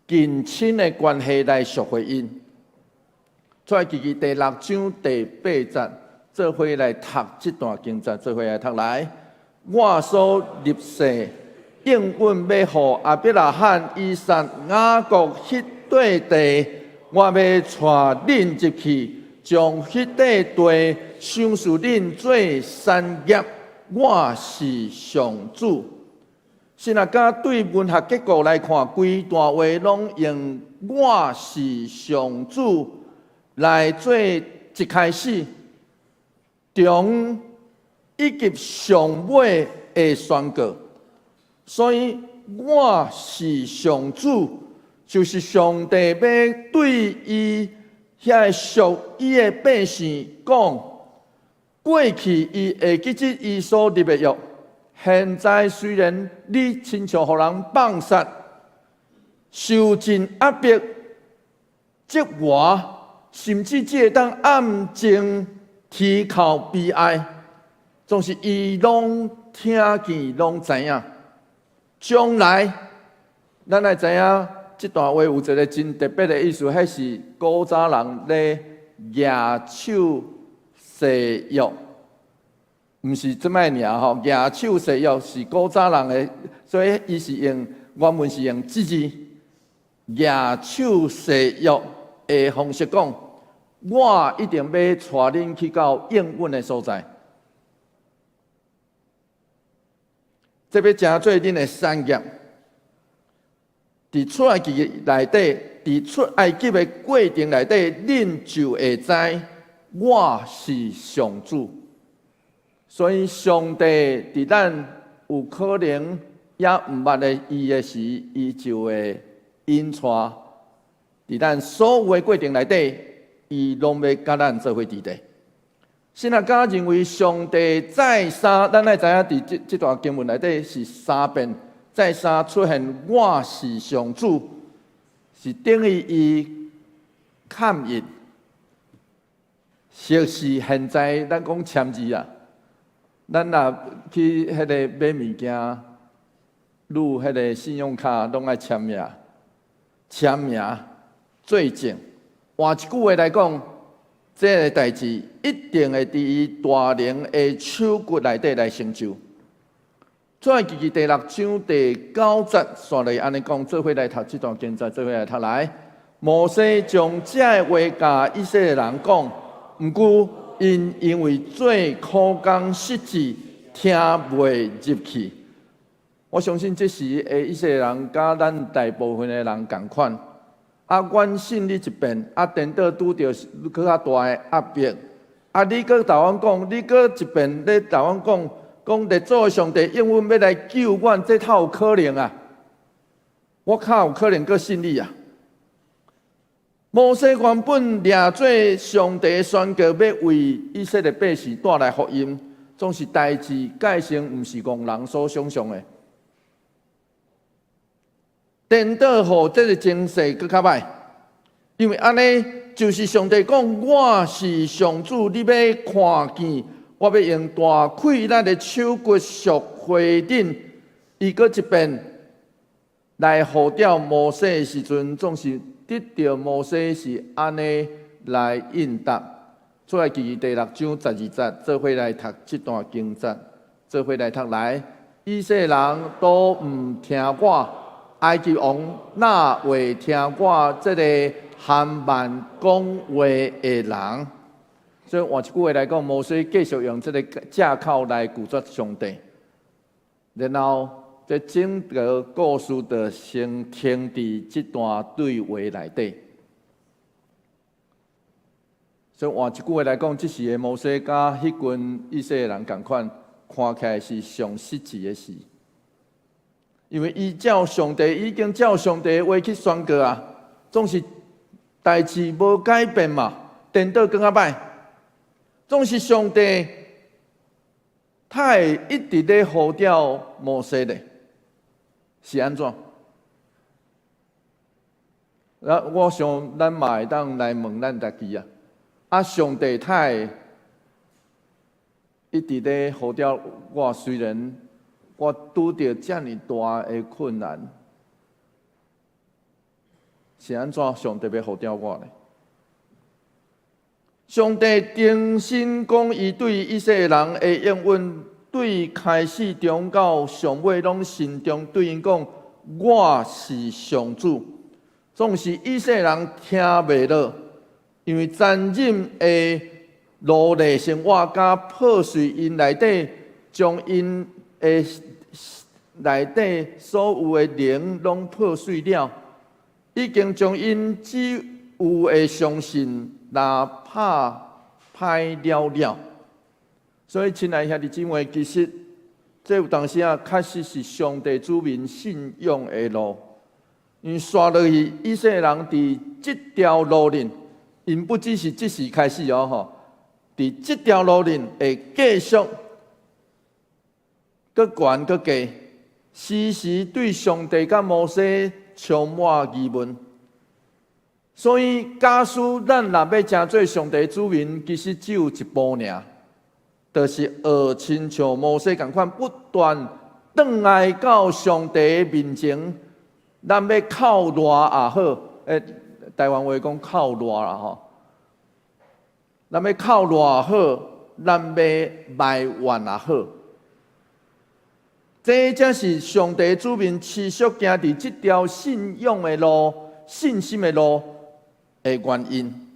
近親的關係來贖回𪜶。出埃及記第六章第八節，做伙來讀這段經節，做伙來讀來。我所立誓應允欲予亞伯拉罕、以撒、雅各彼塊地，我欲帶恁入去，將彼塊地賞賜恁做產業。我是上主。是若敢對文學結構來看，規段話攏用我是上主來做一開始，中以及上尾的宣告。所以我是上主，就是上帝欲對伊遐屬伊的百姓講。過去伊會記得伊所立的約，現在雖然你親像予人放殺，受盡壓迫、折磨，甚至只會當暗靜啼哭悲哀，總是伊攏聽見，攏知影。將來，咱來知影這段話有一个真特別的意思，彼是古早人咧舉手誓約。毋是這擺爾吼，舉手誓約是古早人的，所以伊是用原文是用這字舉手誓約的方式講，我一定要帶恁去到應允的所在。這欲成做恁的產業，佇出埃及內底，佇出埃及的過程內底，恁就會知我是上主。所以，上帝佇咱有可能猶毋捌的伊的時，伊就會引帶佇咱所有的過程內底，伊攏欲佮咱做伙佇咧。神學家認為，上帝再三，咱愛知影佇這這段經文內底是三遍再三出現，我是上主，是等於伊蓋印，就是現在咱講簽字啊。咱若去彼个買物件，入彼个信用卡，攏愛簽名，簽名做證。換一句話來講，這个代誌一定會佇伊大能的手骨內底來成就。出埃及記第六章第九節，煞來按呢講，做伙來讀這段經節，做伙來讀來。摩西將這个話共以色列人講，毋過𪜶因為做苦工失志，聽袂入去。我相信這時的以色列人佮咱大部分的人仝款。啊，阮信你一遍，啊，顛倒拄著閣較大的壓迫。啊，你閣共阮講，你閣一遍咧共阮講，講列祖的上帝應允欲來救阮，這透有可能啊？我較有可能閣信你啊！摩西原本領做上帝宣告，欲為以色列百姓帶來福音，總是代誌改成毋是戇人所想象的。顛倒予這个情勢閣較歹，因為按呢就是上帝講，我是上主，你欲看見，我欲用大氣力的手骨贖回恁。伊閣一遍來呼召摩西的時陣，總是得著摩西是按呢來應答。出埃及記第六章十二節，做伙來讀這段經節，做伙來讀來。以色列人都毋聽我，埃及王哪會聽我這個含慢講話的人？所以換一句話來講，摩西繼續用這个借口來拒絕上帝，然後這整個故事就先停佇這段對話內底。所以換一句話來講，這時的摩西佮彼群以色列人仝款，看起來是上失志的事，因為伊照上帝已經照上帝的話去宣告啊，總是代誌無改變嘛，顛倒閣較歹，總是上帝，他會一直咧呼召摩西咧，是按怎？啊，我想咱嘛會當來問咱家己啊。啊！上帝他會一直咧呼召我，雖然我拄著遮爾大的困難，是按怎？上帝欲呼召我呢？上帝重新講，伊對以色列人的應允，對開始中到上尾，攏慎重對𪜶講：我是上主。總是以色列人聽袂落。因為殘忍的奴隸生活，佮破碎𪜶內底，將𪜶的內底所有的靈攏破碎了，已經將𪜶只有的相信來拍歹了了。所以，親愛兄弟姊妹，其實這有當時啊，確實是上帝子民信仰的路。因為煞落去，以色列人佇這條路裡。𪜶不只是這時開始哦，吼，佇這條路裡會繼續閣懸閣低，時時對上帝佮摩西充滿疑問。所以，假使咱若欲成做上帝子民，其實只有一步爾，就是學親像摩西仝款，不斷轉來到上帝面前，咱欲哭賴也好，欸，台灣話講哭賴啦吼，咱欲哭賴好，咱欲埋怨也好。這才是上帝子民持續行佇這條信仰的路、信心的路的原因。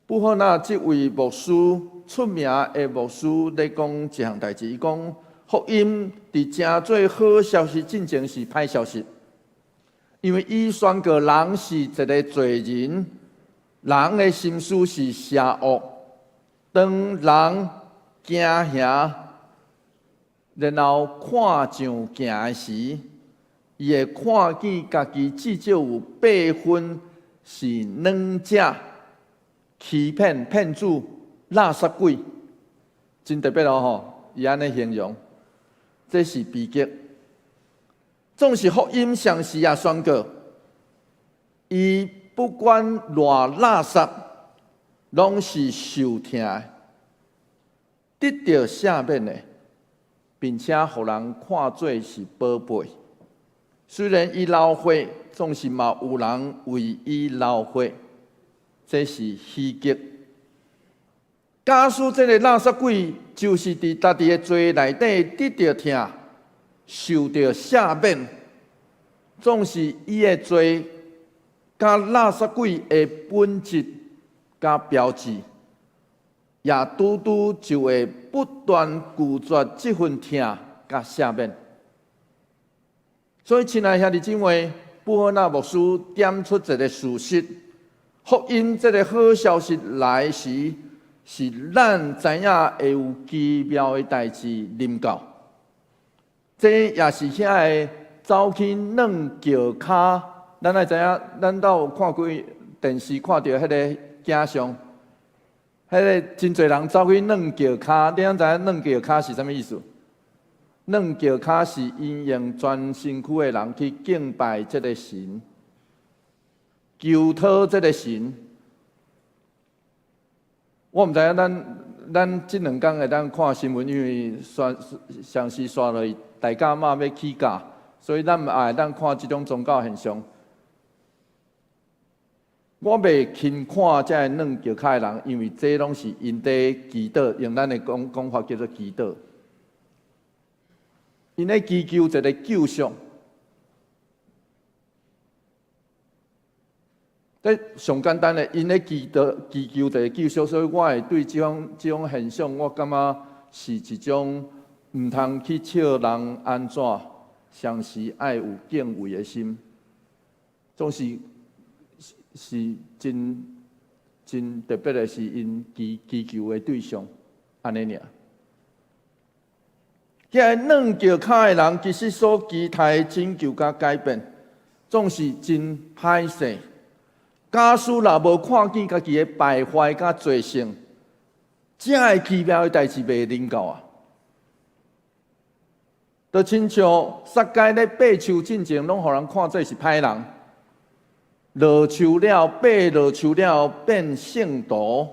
布赫納這位牧師，出名的牧師咧講一項代誌，伊講福音佇成做好消息進前是歹消息，因為伊宣告人是一个罪人，人的心思是邪惡，當人驚嚇，然後看上行的時，伊會看見家己至少有八分是軟者、欺騙、騙子、垃圾鬼，真特別哦吼！伊按呢形容，這是悲劇。總是福音常時也宣告，伊不管偌垃圾，攏是受疼的，得著赦免的，並且予人看做是寶貝。雖然伊流血，總是嘛有人為伊流血，這是喜劇。假使這个垃圾鬼就是佇家己的罪內底得著疼，受著赦免，總是伊的罪佮垃圾鬼的本質佮標誌，也拄拄就會不斷拒絕這份疼佮赦免。所以，親愛兄弟姊妹，布赫納牧師點出一个事實：福音這个好消息來時，是咱知影會有奇妙的代誌臨到。這也是遐个走去軟轎跤，咱愛知影，咱都有看過電視，看著彼个景象，彼个真濟人走去軟轎跤，你敢知影軟轎跤是啥物意思？軟轎跤是𪜶用全身軀的人去敬拜這个神，求討這个神。我毋知影咱這兩工會當看新聞，因為煞上時煞落去，大甲媽欲起價，所以咱嘛會當看這種宗教現象。我袂輕看這个軟轎跤的人，因為這攏是𪜶佇祈禱，用咱的講講法叫做祈禱。𪜶咧祈求一个救贖。這上簡單的，𪜶咧祈禱祈求一个救贖，所以我會對這種現象，我感覺是一種毋通去笑人按怎，常時愛有敬畏的心，總是是真真特別的，是𪜶祈求的對象，按呢爾。遐个軟轎跤的人，其實所期待的拯救佮改變，總是真歹勢。假使若無看見家己的敗壞佮罪性，這个奇妙的代誌袂臨到啊！就親像撒該咧爬樹進前，攏予人看做是歹人。落樹了，爬落樹了，變聖徒。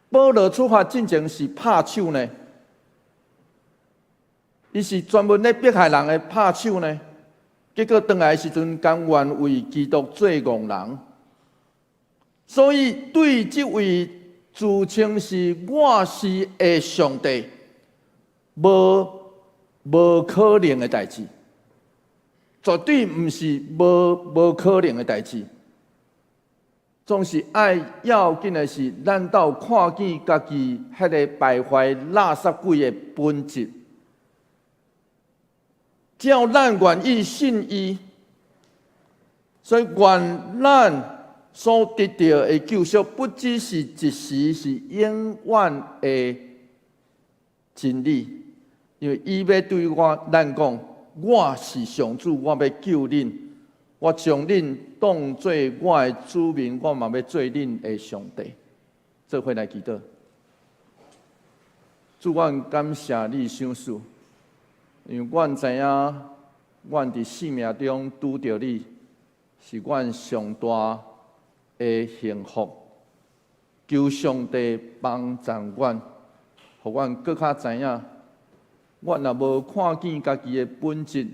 保羅出發進前是拍手呢，伊是專門咧迫害人的拍手呢。結果轉來的時陣，甘願為基督做戇人。所以對這位自稱是我是的上帝，無可能的代誌，絕對毋是無可能的代誌。總是愛要緊的是，咱都有看見家己彼个敗壞垃圾鬼的本質。只要咱願意信伊，所以願咱所得著的救贖，不只是一時，是永遠的真理。因為伊欲對我咱講，我是上主，我欲救恁，我將恁當做我的子民，我嘛欲做恁的上帝。做伙來祈禱，主，阮感謝你賞賜，因為阮知影，阮佇生命中拄著你，是阮上大的幸福。求上帝幫助阮，予阮閣較知影，阮若無看見家己的本質，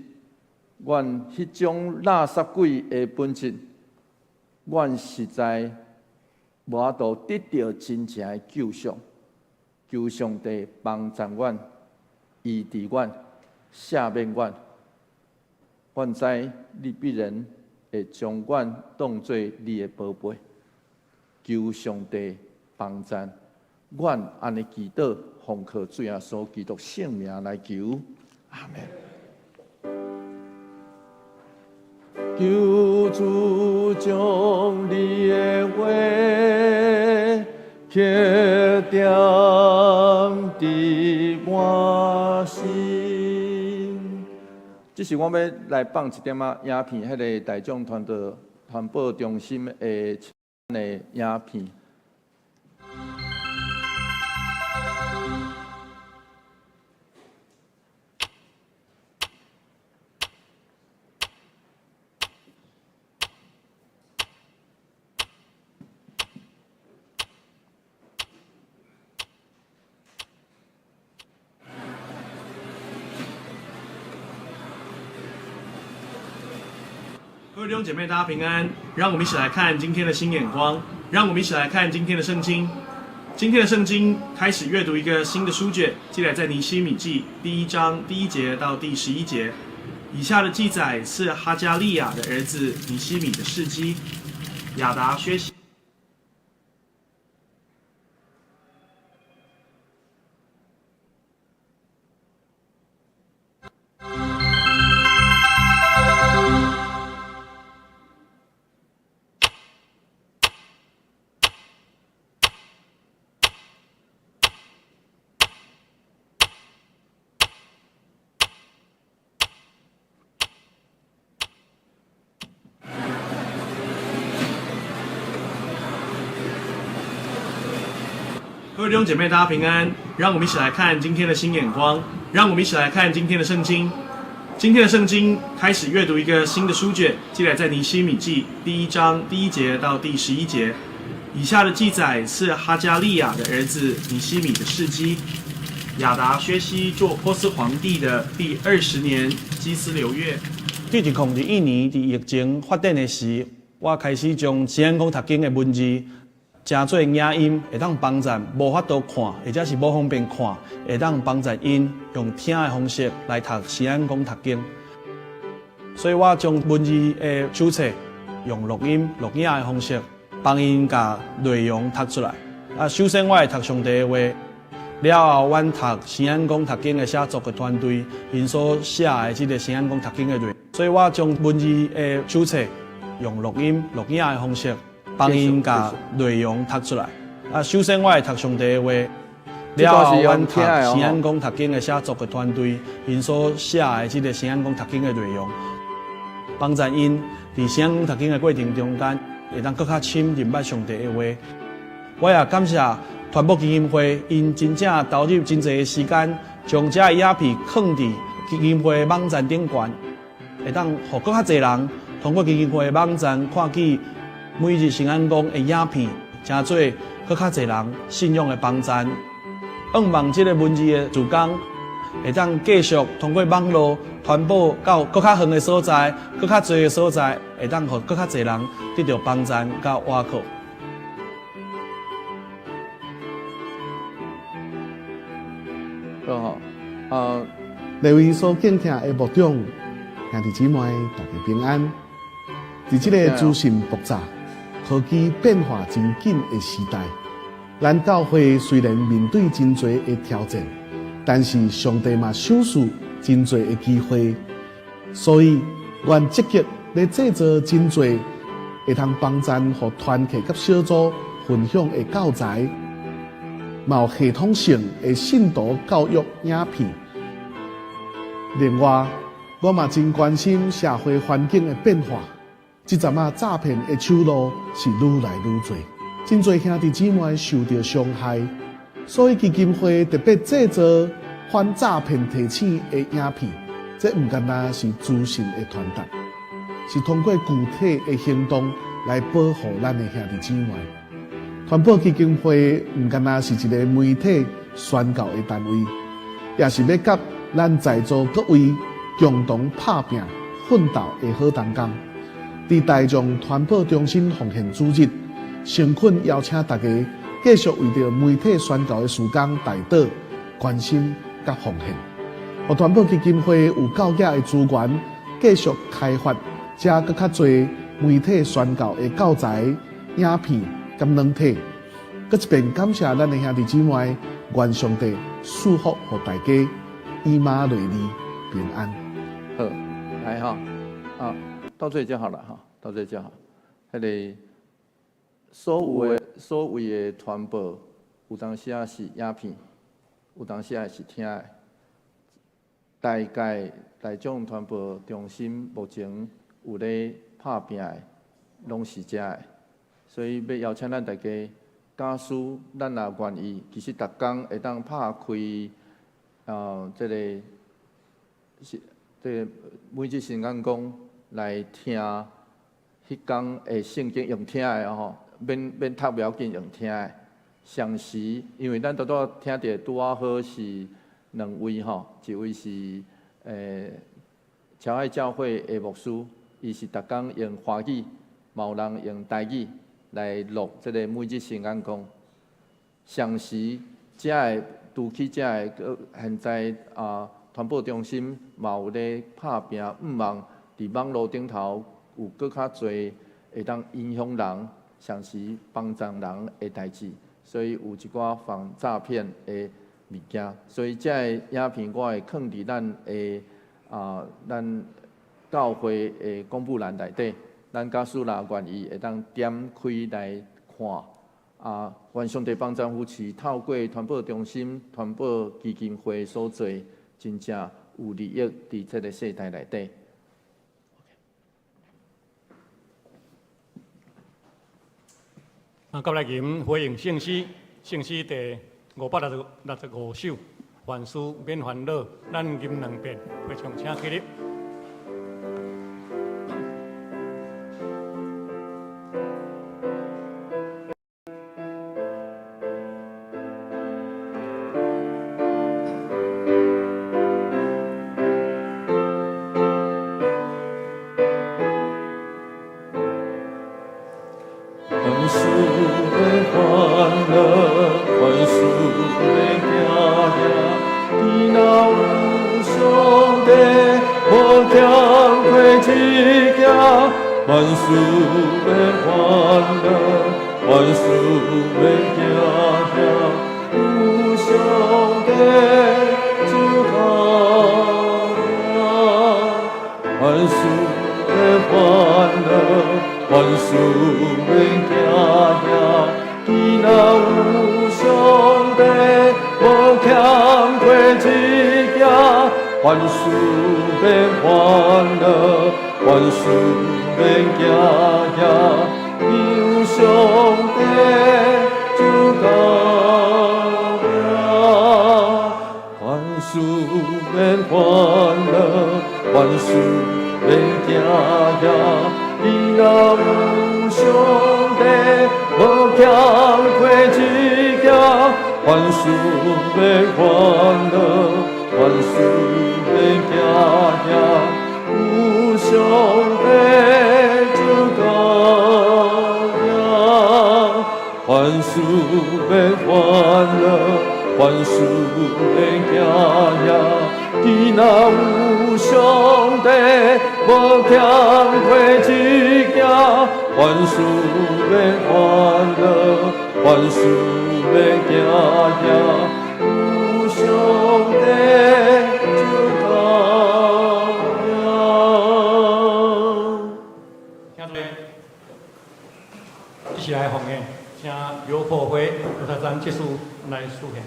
阮彼種垃圾鬼的本質，阮實在無法度得著真正的救贖。求上帝幫助阮，醫治阮，赦免阮。阮知你必然會將阮當做你的寶貝。求上帝幫助阮，按呢祈禱，奉靠主耶穌基督聖名來求，阿們。求主將你的話刻點佇我心。這是我欲來放一點仔影片，彼个大眾傳播傳播中心的的影片。各位弟兄姐妹，大家平安。讓我們一起來看今天的新眼光，讓我們一起來看今天的聖經。今天的聖經開始閱讀一個新的書卷，記載在尼希米記第一章第一節到第十一節。以下的記載是哈加利亞的兒子尼希米的事蹟。亞達薛西。各位弟兄姐妹，大家平安。讓我們一起來看今天的新眼光，讓我們一起來看今天的聖經。今天的聖經開始閱讀一個新的書卷，記載在尼希米記第一章第一節到第十一節。以下的記載是哈加利亞的兒子尼希米的事蹟。亞達薛西做波斯皇帝的第二十年基斯流月。對2021年，佇疫情發展的時，我開始將聖安講讀經的文字，成做影音，會當幫助無法度看，或者是無方便看，會當幫助𪜶用聽的方式來讀聖安講讀經。所以我將文字的手冊用錄音、錄影的方式，幫𪜶共內容讀出來。啊，首先我會讀上帝的話，了後阮讀聖安講讀經的寫作的團隊，𪜶所寫的這個聖安講讀經的內容。所以我將文字的手冊用錄音、錄影的方式，幫𪜶共內容讀出來。啊，首先我會讀上帝的話，了後阮讀聖安講讀經的寫作的團隊，𪜶所寫的這個聖安講讀經的內容，幫助𪜶佇聖安講讀經的過程中間，會當閣較深認捌上帝的話。我也感謝傳播基金會，𪜶真正投入真濟的時間，將這个影片囥佇基金會網站頂懸，會當予閣較濟人通過基金會的網站看見每日聖安講的影片，成做閣較濟人信仰的幫贊。向望這个文字的事工，會當繼續通過網路傳播到閣較遠的所在，閣較濟的所在，會當予閣較濟人得著幫贊佮倚靠。好吼，啊，各位所敬聽的牧長、兄弟姊妹，大家平安。佇這个資訊爆炸、科技變化真緊的時代，咱教會雖然面對真濟的挑戰，但是上帝嘛賞賜真濟的機會，所以阮積極咧製作真濟會通幫贊予團契佮小組分享的教材，嘛有系統性的信徒教育影片。另外，我嘛真關心社會環境的變化。這陣仔詐騙的手路是愈來愈濟，真濟兄弟姊妹受著傷害，所以基金會特別製作反詐騙提醒的影片。這毋干焦是資訊的傳達，是通過具體的行動來保護咱的兄弟姊妹。傳播基金會毋干焦是一个媒體宣教的單位，也是欲佮咱在座各位共同拍拚奮鬥的好同工。佇大眾傳播中心奉獻主日，誠懇邀請大家繼續為著媒體宣教的事工代禱、關心佮奉獻。予傳播基金會有夠額的資源，繼續開發遮閣較濟媒體宣教的教材、影片佮軟體。閣一遍感謝咱的兄弟姊妹，願上帝賜福予大家，以馬內利平安。好，來哈，啊，到這裡就好了哈，到這裡就好。彼个所有的所謂的傳播，有當時仔是影片，有當時仔是聽的。大概大眾傳播中心目前有咧拍拚的，攏是遮的，所以欲邀請咱大家，假使咱若願意，其實逐工會當拍開，這個是這個每日神按講來聽，彼工的聖經用聽的吼，免免讀袂要緊，用聽的。相時，因為咱拄拄聽著拄仔好是兩位吼，一位是僑愛教會的牧師，伊是逐工用華語，嘛有人用台語來錄這个每日聖按講。相時，遮的除去遮的，閣現在啊，傳播中心嘛有咧拍拚，向望佇網路頂頭有閣較濟會當影響人，相時幫助人的代誌，所以有一寡防詐騙的物件，所以這个影片我會囥佇咱的啊，咱教會的公布欄內底，咱假使若願意，會當點開來看。啊，願上帝幫贊扶持，透過傳播中心、傳播基金會所做，真正有利益佇這个世代內底。啊，佮來吟回應聖詩，聖詩第565首，凡事免煩惱，咱吟兩遍，會唱請起立。凡事免煩惱，凡事免驚嚇，你若有上帝，無欠虧一件。凡事免煩惱，凡事免驚嚇，有上帝就夠了。凡事免煩惱，凡事免驚嚇，你若有上帝，無欠虧一件。凡事免煩惱，凡事免驚嚇，有上帝就夠了。凡事免煩惱，凡事免驚嚇，你若有上帝，無欠虧一件。凡事免煩惱，凡事免驚嚇，有上帝就夠了。凡事免煩惱，凡事免驚嚇，你若有上帝，無欠虧一件。凡事免煩惱，凡事免驚嚇，有上帝就夠了。請注意，一起來奉獻，請劉破輝、劉台山執事來書獻。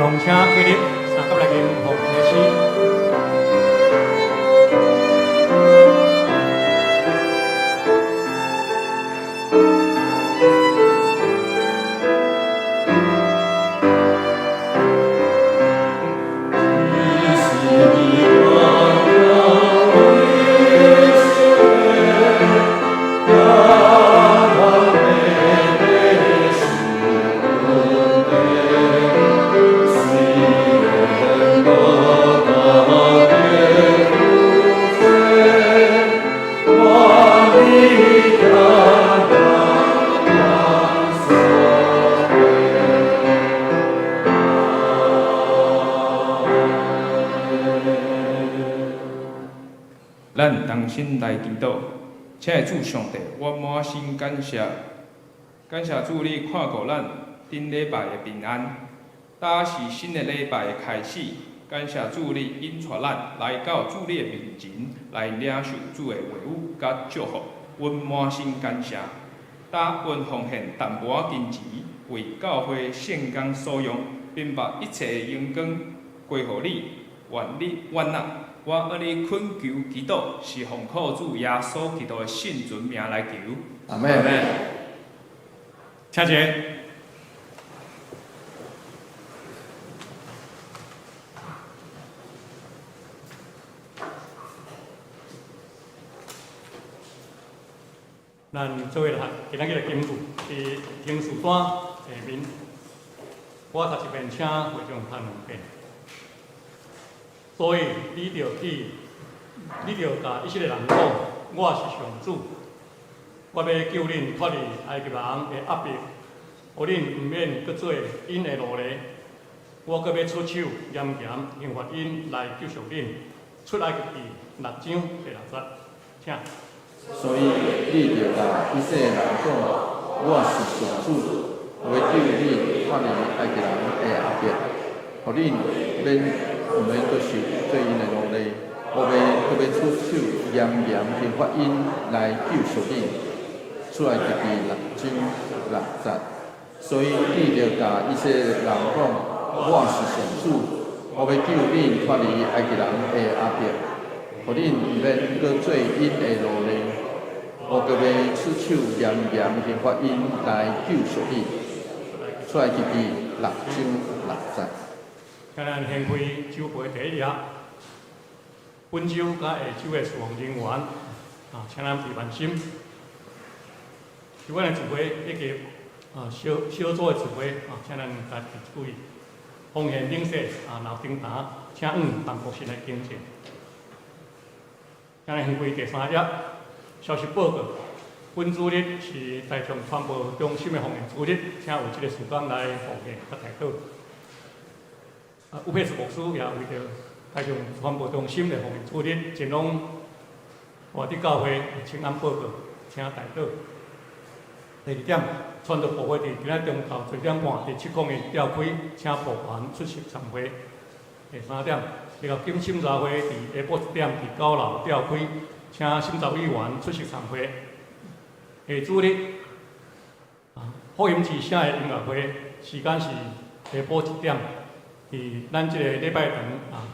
奉請起立，相佮來吟奉獻的詩。咱同心來祈禱，親愛的主上帝，我滿心感謝，感謝主你看顧咱頂禮拜的平安。今是新的禮拜的開始，感謝主你引帶咱來到主你的面前，來領受主的話語佮祝福，阮滿心感謝。今阮奉獻淡薄仔金錢，為教會聖工所用，並把一切的榮光歸予你，願你悅納。我按呢懇求祈禱，是奉靠主耶穌基督的聖尊名來求。阿門。請坐。咱做伙來，今仔日的金句佇停事單下面，我讀一遍，請會眾讀兩遍。所以你著去，你著共以色列人講，我是上主，我欲救恁脫離埃及人的壓迫，予恁毋免閣做𪜶的奴隸。我閣欲出手嚴嚴刑罰𪜶來救贖恁。出埃及記六章第六節，請。所以你著共以色列人講，我是上主，我欲救你脫離埃及人的壓迫，予恁毋免閣受做𪜶的奴隸。我欲閣欲出手嚴嚴刑罰𪜶來救贖恁。出埃及記六章六節。所以你著共以色列人講，我是上主，我欲救恁脫離埃及人的壓迫，予恁毋免閣做𪜶的奴隸。我閣欲出手嚴嚴刑罰𪜶來救贖恁。出埃及記六章六節。請咱掀開周報第一頁，本週佮下週的事奉人員，啊，請咱備萬心。有關的聚會以及小小組的聚會，啊，請咱家己注意。奉獻領洗啊，若有訂單，請往辦公室來更正。請咱掀開第三頁，消息報告。本主日是大眾傳播中心的奉獻主日，請有這个時間來奉獻佮代禱。啊，有佩斯牧師也為著大眾傳播中心的奉獻主日，前往活佇教會請安報告，請代禱。第二點，傳道部會佇今仔中晝1點半佇701召開，請部員出席參會。第三點，聯合金審查會佇下晡1點佇9樓召開，請審查委員出席參會。下主日，福音之聲的音樂會時間是下晡1點，佇咱這个禮拜堂啊，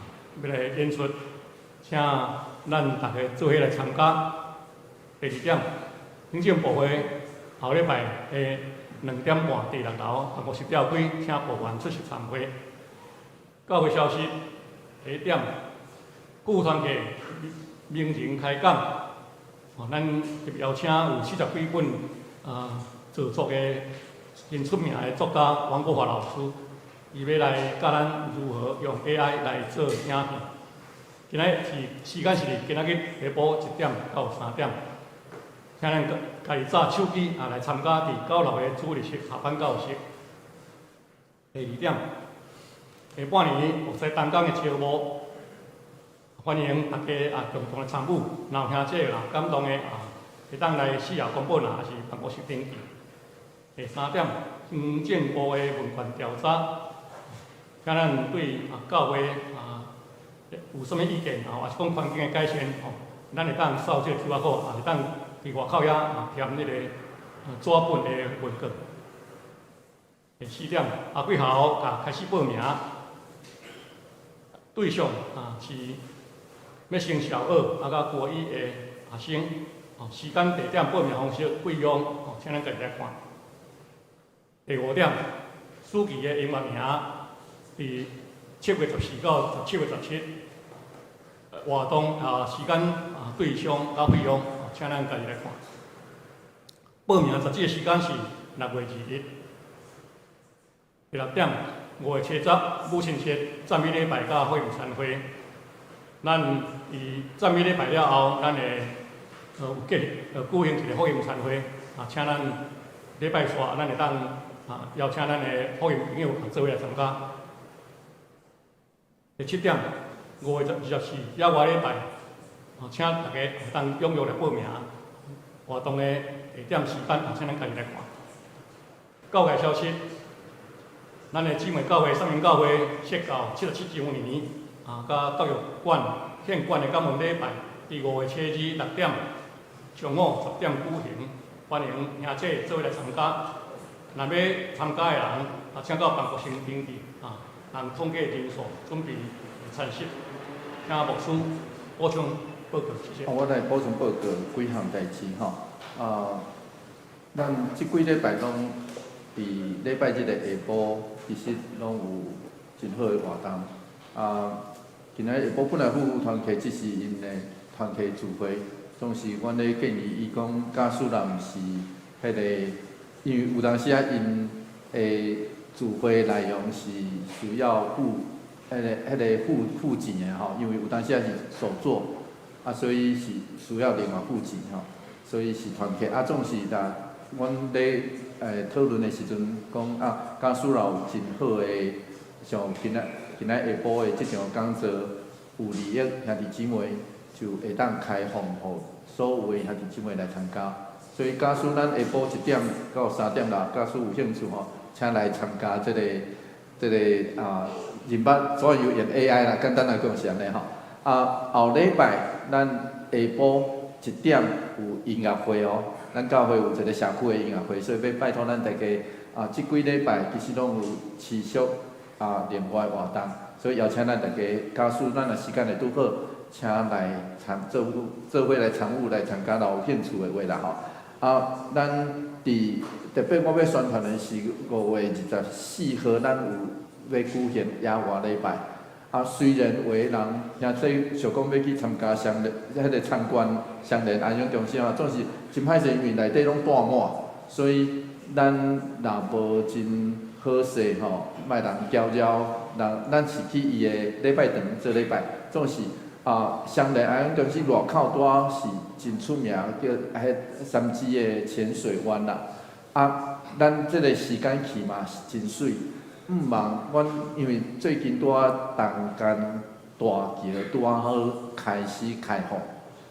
欲來演出，請咱逐家做伙來參加。第二點，行政部會後禮拜的2點半佇6樓辦公室召開，請部員出席參會。教會消息，第一點，舊團契名人開講，哦，咱特別邀請有40幾本著作的真出名的作家王國華老師，伊欲來教咱如何用 AI 來做影片。今仔日是時間是今仔日下晡1點到3點，請咱家己紮手機啊來參加佇9樓的主日學下班教室。第二點，下半年牧師擔綱的招募，歡迎大家啊共同來參與。若有兄姐若有感動的啊，會當來四校公布啦，抑是辦公室登記。第三點，行政部的問卷調查，請咱對啊教會啊有啥物意見啊，抑是講環境的改善吼，咱會當掃這個 QR code，也會當佇外口遐啊填那個紙本的問卷。第四點，後幾校共開始報名，對象啊是欲升小二啊，佮國一的學生。哦，時間、地點、報名方式、費用，哦，請咱家己來看。第五點，暑期的音樂營，佇7月14到17月17，活動啊時間啊對象佮費用，請咱家己來看。報名截止的時間是6月21。第六點，5月70母親節讚美禮拜佮福音餐會，咱佇讚美禮拜了後，咱會有計舉行一個福音餐會，啊，請咱禮拜煞，咱會當啊邀請咱的福音朋友做伙來參加。第七點，5月24野外禮拜，啊，請大家會當踴躍來報名。活動的地點、時間，請咱家己來看。教會消息，咱的姊妹教會、三民教會設教77週年，啊，佮教育館獻館的感恩禮拜，佇5月初二6點，上午10點舉行，歡迎兄姐做伙來參加。若欲參加的人，啊，請到辦公室登記，啊，人統計人數，準備餐食。請牧師補充報告，謝謝。我來補充報告幾項代誌吼。啊，咱這幾禮拜攏佇禮拜日的下晡，其實攏有真好的活動。啊，今仔日下晡本來夫婦團契只是𪜶的團契聚會，總是阮咧建議伊講，假使若毋是彼個，因為有當時啊，𪜶的聚會內容是需要付彼個付錢的吼，因為有當時啊是手作，啊，所以是需要另外付錢吼，所以是團契啊，總是若阮咧討論的時陣講啊，假使若有真好的，像今仔下晡的這場講座有利益兄弟姊妹，就會當開放予所有的兄弟姊妹來參加。所以假使咱下晡1點到3點啦，假使有興趣吼，請來參加這個啊，認捌所有用 AI 啦，簡單來講是按呢吼。啊，後禮拜咱下晡一點有音樂會哦，咱教會有一個社區的音樂會，所以欲拜託咱大家啊，這幾禮拜其實攏有持續啊另外活動，所以邀請咱大家，假使咱若時間會拄好，請來參做做伙來參與來參加，若有興趣的話啦吼。啊，咱佇特別我欲宣傳的是5月24號，咱有欲舉行野外禮拜。啊，雖然有的人兄弟想講欲去參加雙連，彼個參觀雙連安養中心啊，總是真歹勢，因為內底攏蹛滿，所以咱若無真好勢吼，莫人攪擾，人咱是去伊的禮拜堂做禮拜，總是啊，雙連安養中心外口拄仔是真出名，叫彼三芝的淺水灣啦。啊，咱這個時間去嘛是真媠。毋茫，阮因為最近拄仔重建大橋拄仔好開始開放，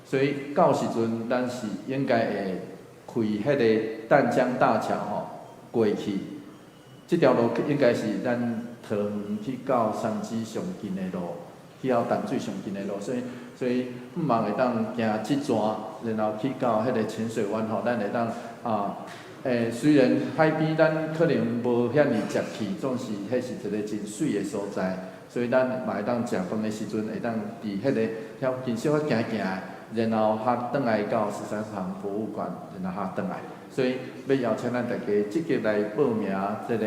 所以到時陣咱是應該會開彼個淡江大橋吼過去，這條路應該是咱桃園去到三芝上近的路，去到淡水上近的路，所以毋茫會當行這逝，然後去到彼個淺水灣吼，咱會當啊。雖然海邊咱可能無遐爾捷去，總是彼是一個真媠的所在，所以咱嘛會當食飯的時陣，會當佇彼個遐附近小可行行，然後較轉來到十三行博物館，然後較轉來。所以欲邀請咱大家積極來報名這個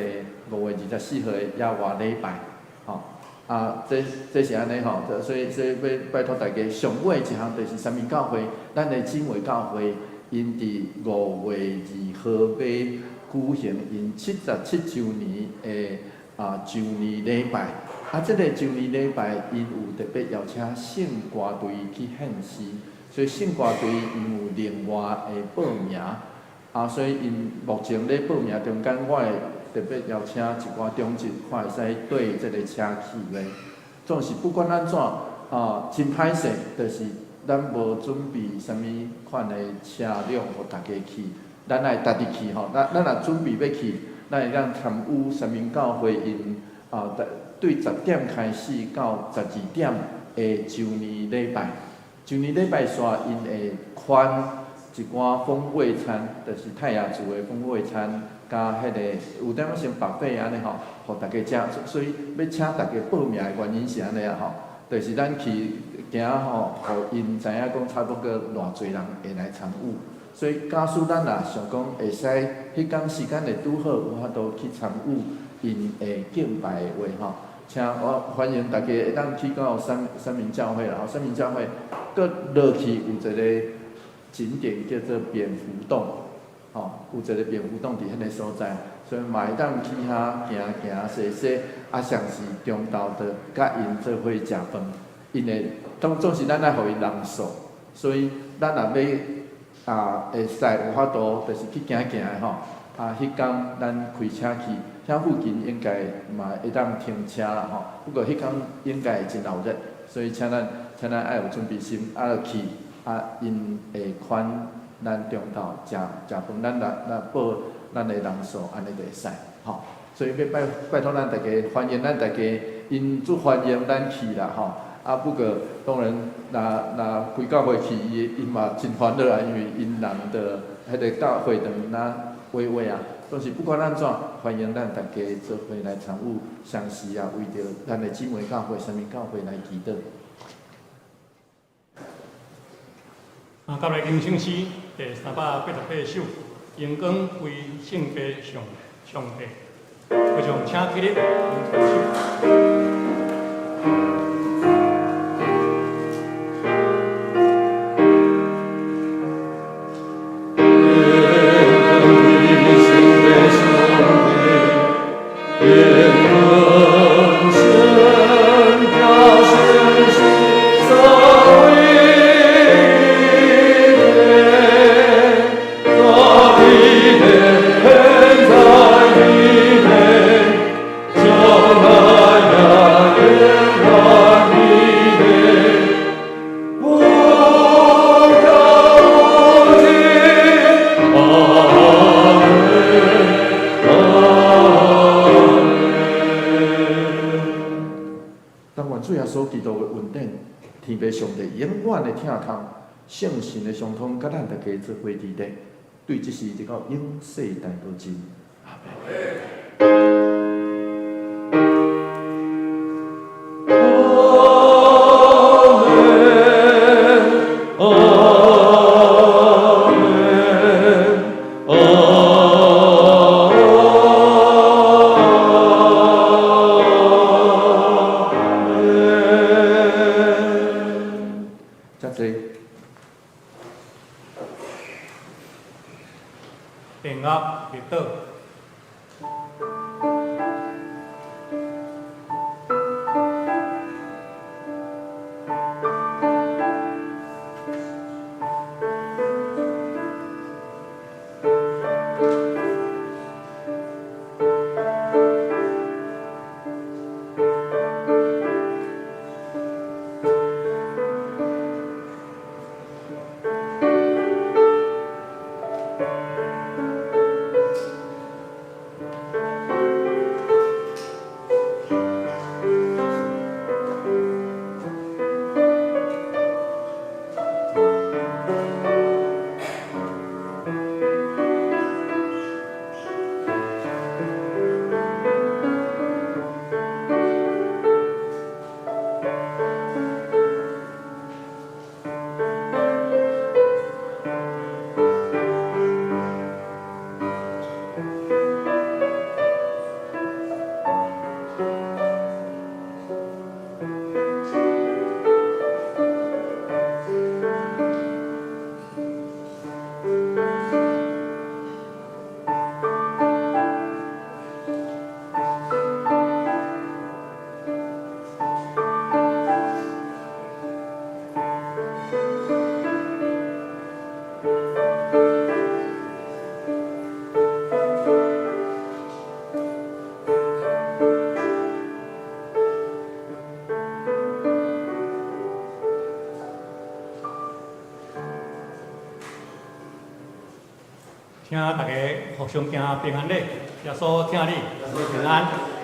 5月24號的野外禮拜，吼。啊，這是按呢吼，所以欲拜託大家，上尾一項就是三民教會，咱的姊妹教會。𪜶佇5月2號欲舉行𪜶77週年的啊周年禮拜，啊，這個周年禮拜，𪜶有特別邀請聖歌隊去獻詩，所以聖歌隊𪜶有另外的報名，啊，所以𪜶目前咧報名中間，我會特別邀請一寡長執，看會使綴這個車去袂。總是不管按怎，啊，真歹勢，就是咱無準備啥物款的車輛予大家去，咱愛家己去吼。咱若準備欲去，咱會當參與三民教會𪜶啊，對10點開始到12點的周年禮拜。周年禮拜煞𪜶會寬一寡風味餐，就是泰雅族的風味餐，佮彼個有點仔像 buffet 按呢吼，予大家食。所以欲請大家報名的原因是按呢啊吼。就是咱去行吼，予𪜶知影講差不多偌濟人會來參與。所以假使咱若想講會使，彼工時間會拄好，有法度去參與𪜶的敬拜的話吼，請我歡迎大家會當去到三三民教會啦，吼，三民教會閣落去有一個景點叫做蝙蝠洞，吼，有一個蝙蝠洞佇彼个所在，所以嘛會當去遐行行踅踅，啊，上是中晝就佮𪜶做伙食飯，因為當總是咱愛予𪜶人數，所以咱若欲啊，會使有法度，就是去行行的吼。啊，彼工咱開車去，遐附近應該嘛會當停車啦吼。不過彼工應該會真鬧熱，所以請咱愛有準備心，啊去啊，𪜶會寬咱中晝食食飯，咱來來報咱的人數，按呢就會使吼。所以欲拜拜託咱大家，歡迎咱大家，𪜶足歡迎咱去啦吼。啊，不過當然，若若規教會去，伊𪜶嘛真歡樂啊，因為𪜶人的彼个教會堂若圍圍啊，總是不管按怎，歡迎咱大家做伙來參與，相時啊，為著咱的姊妹教會、三民教會來祈禱。啊，甲來吟聖詩第388首，榮光歸聖父上上帝，非常請起立，揮手。但願主耶穌基督的恩典，天父上帝永遠的疼痛，聖神的相通，佮咱大家做伙佇咧，對這時直到永世代無盡。阿們。遮濟。電樂入倒。請大家互相行平安禮，耶穌疼你，平安。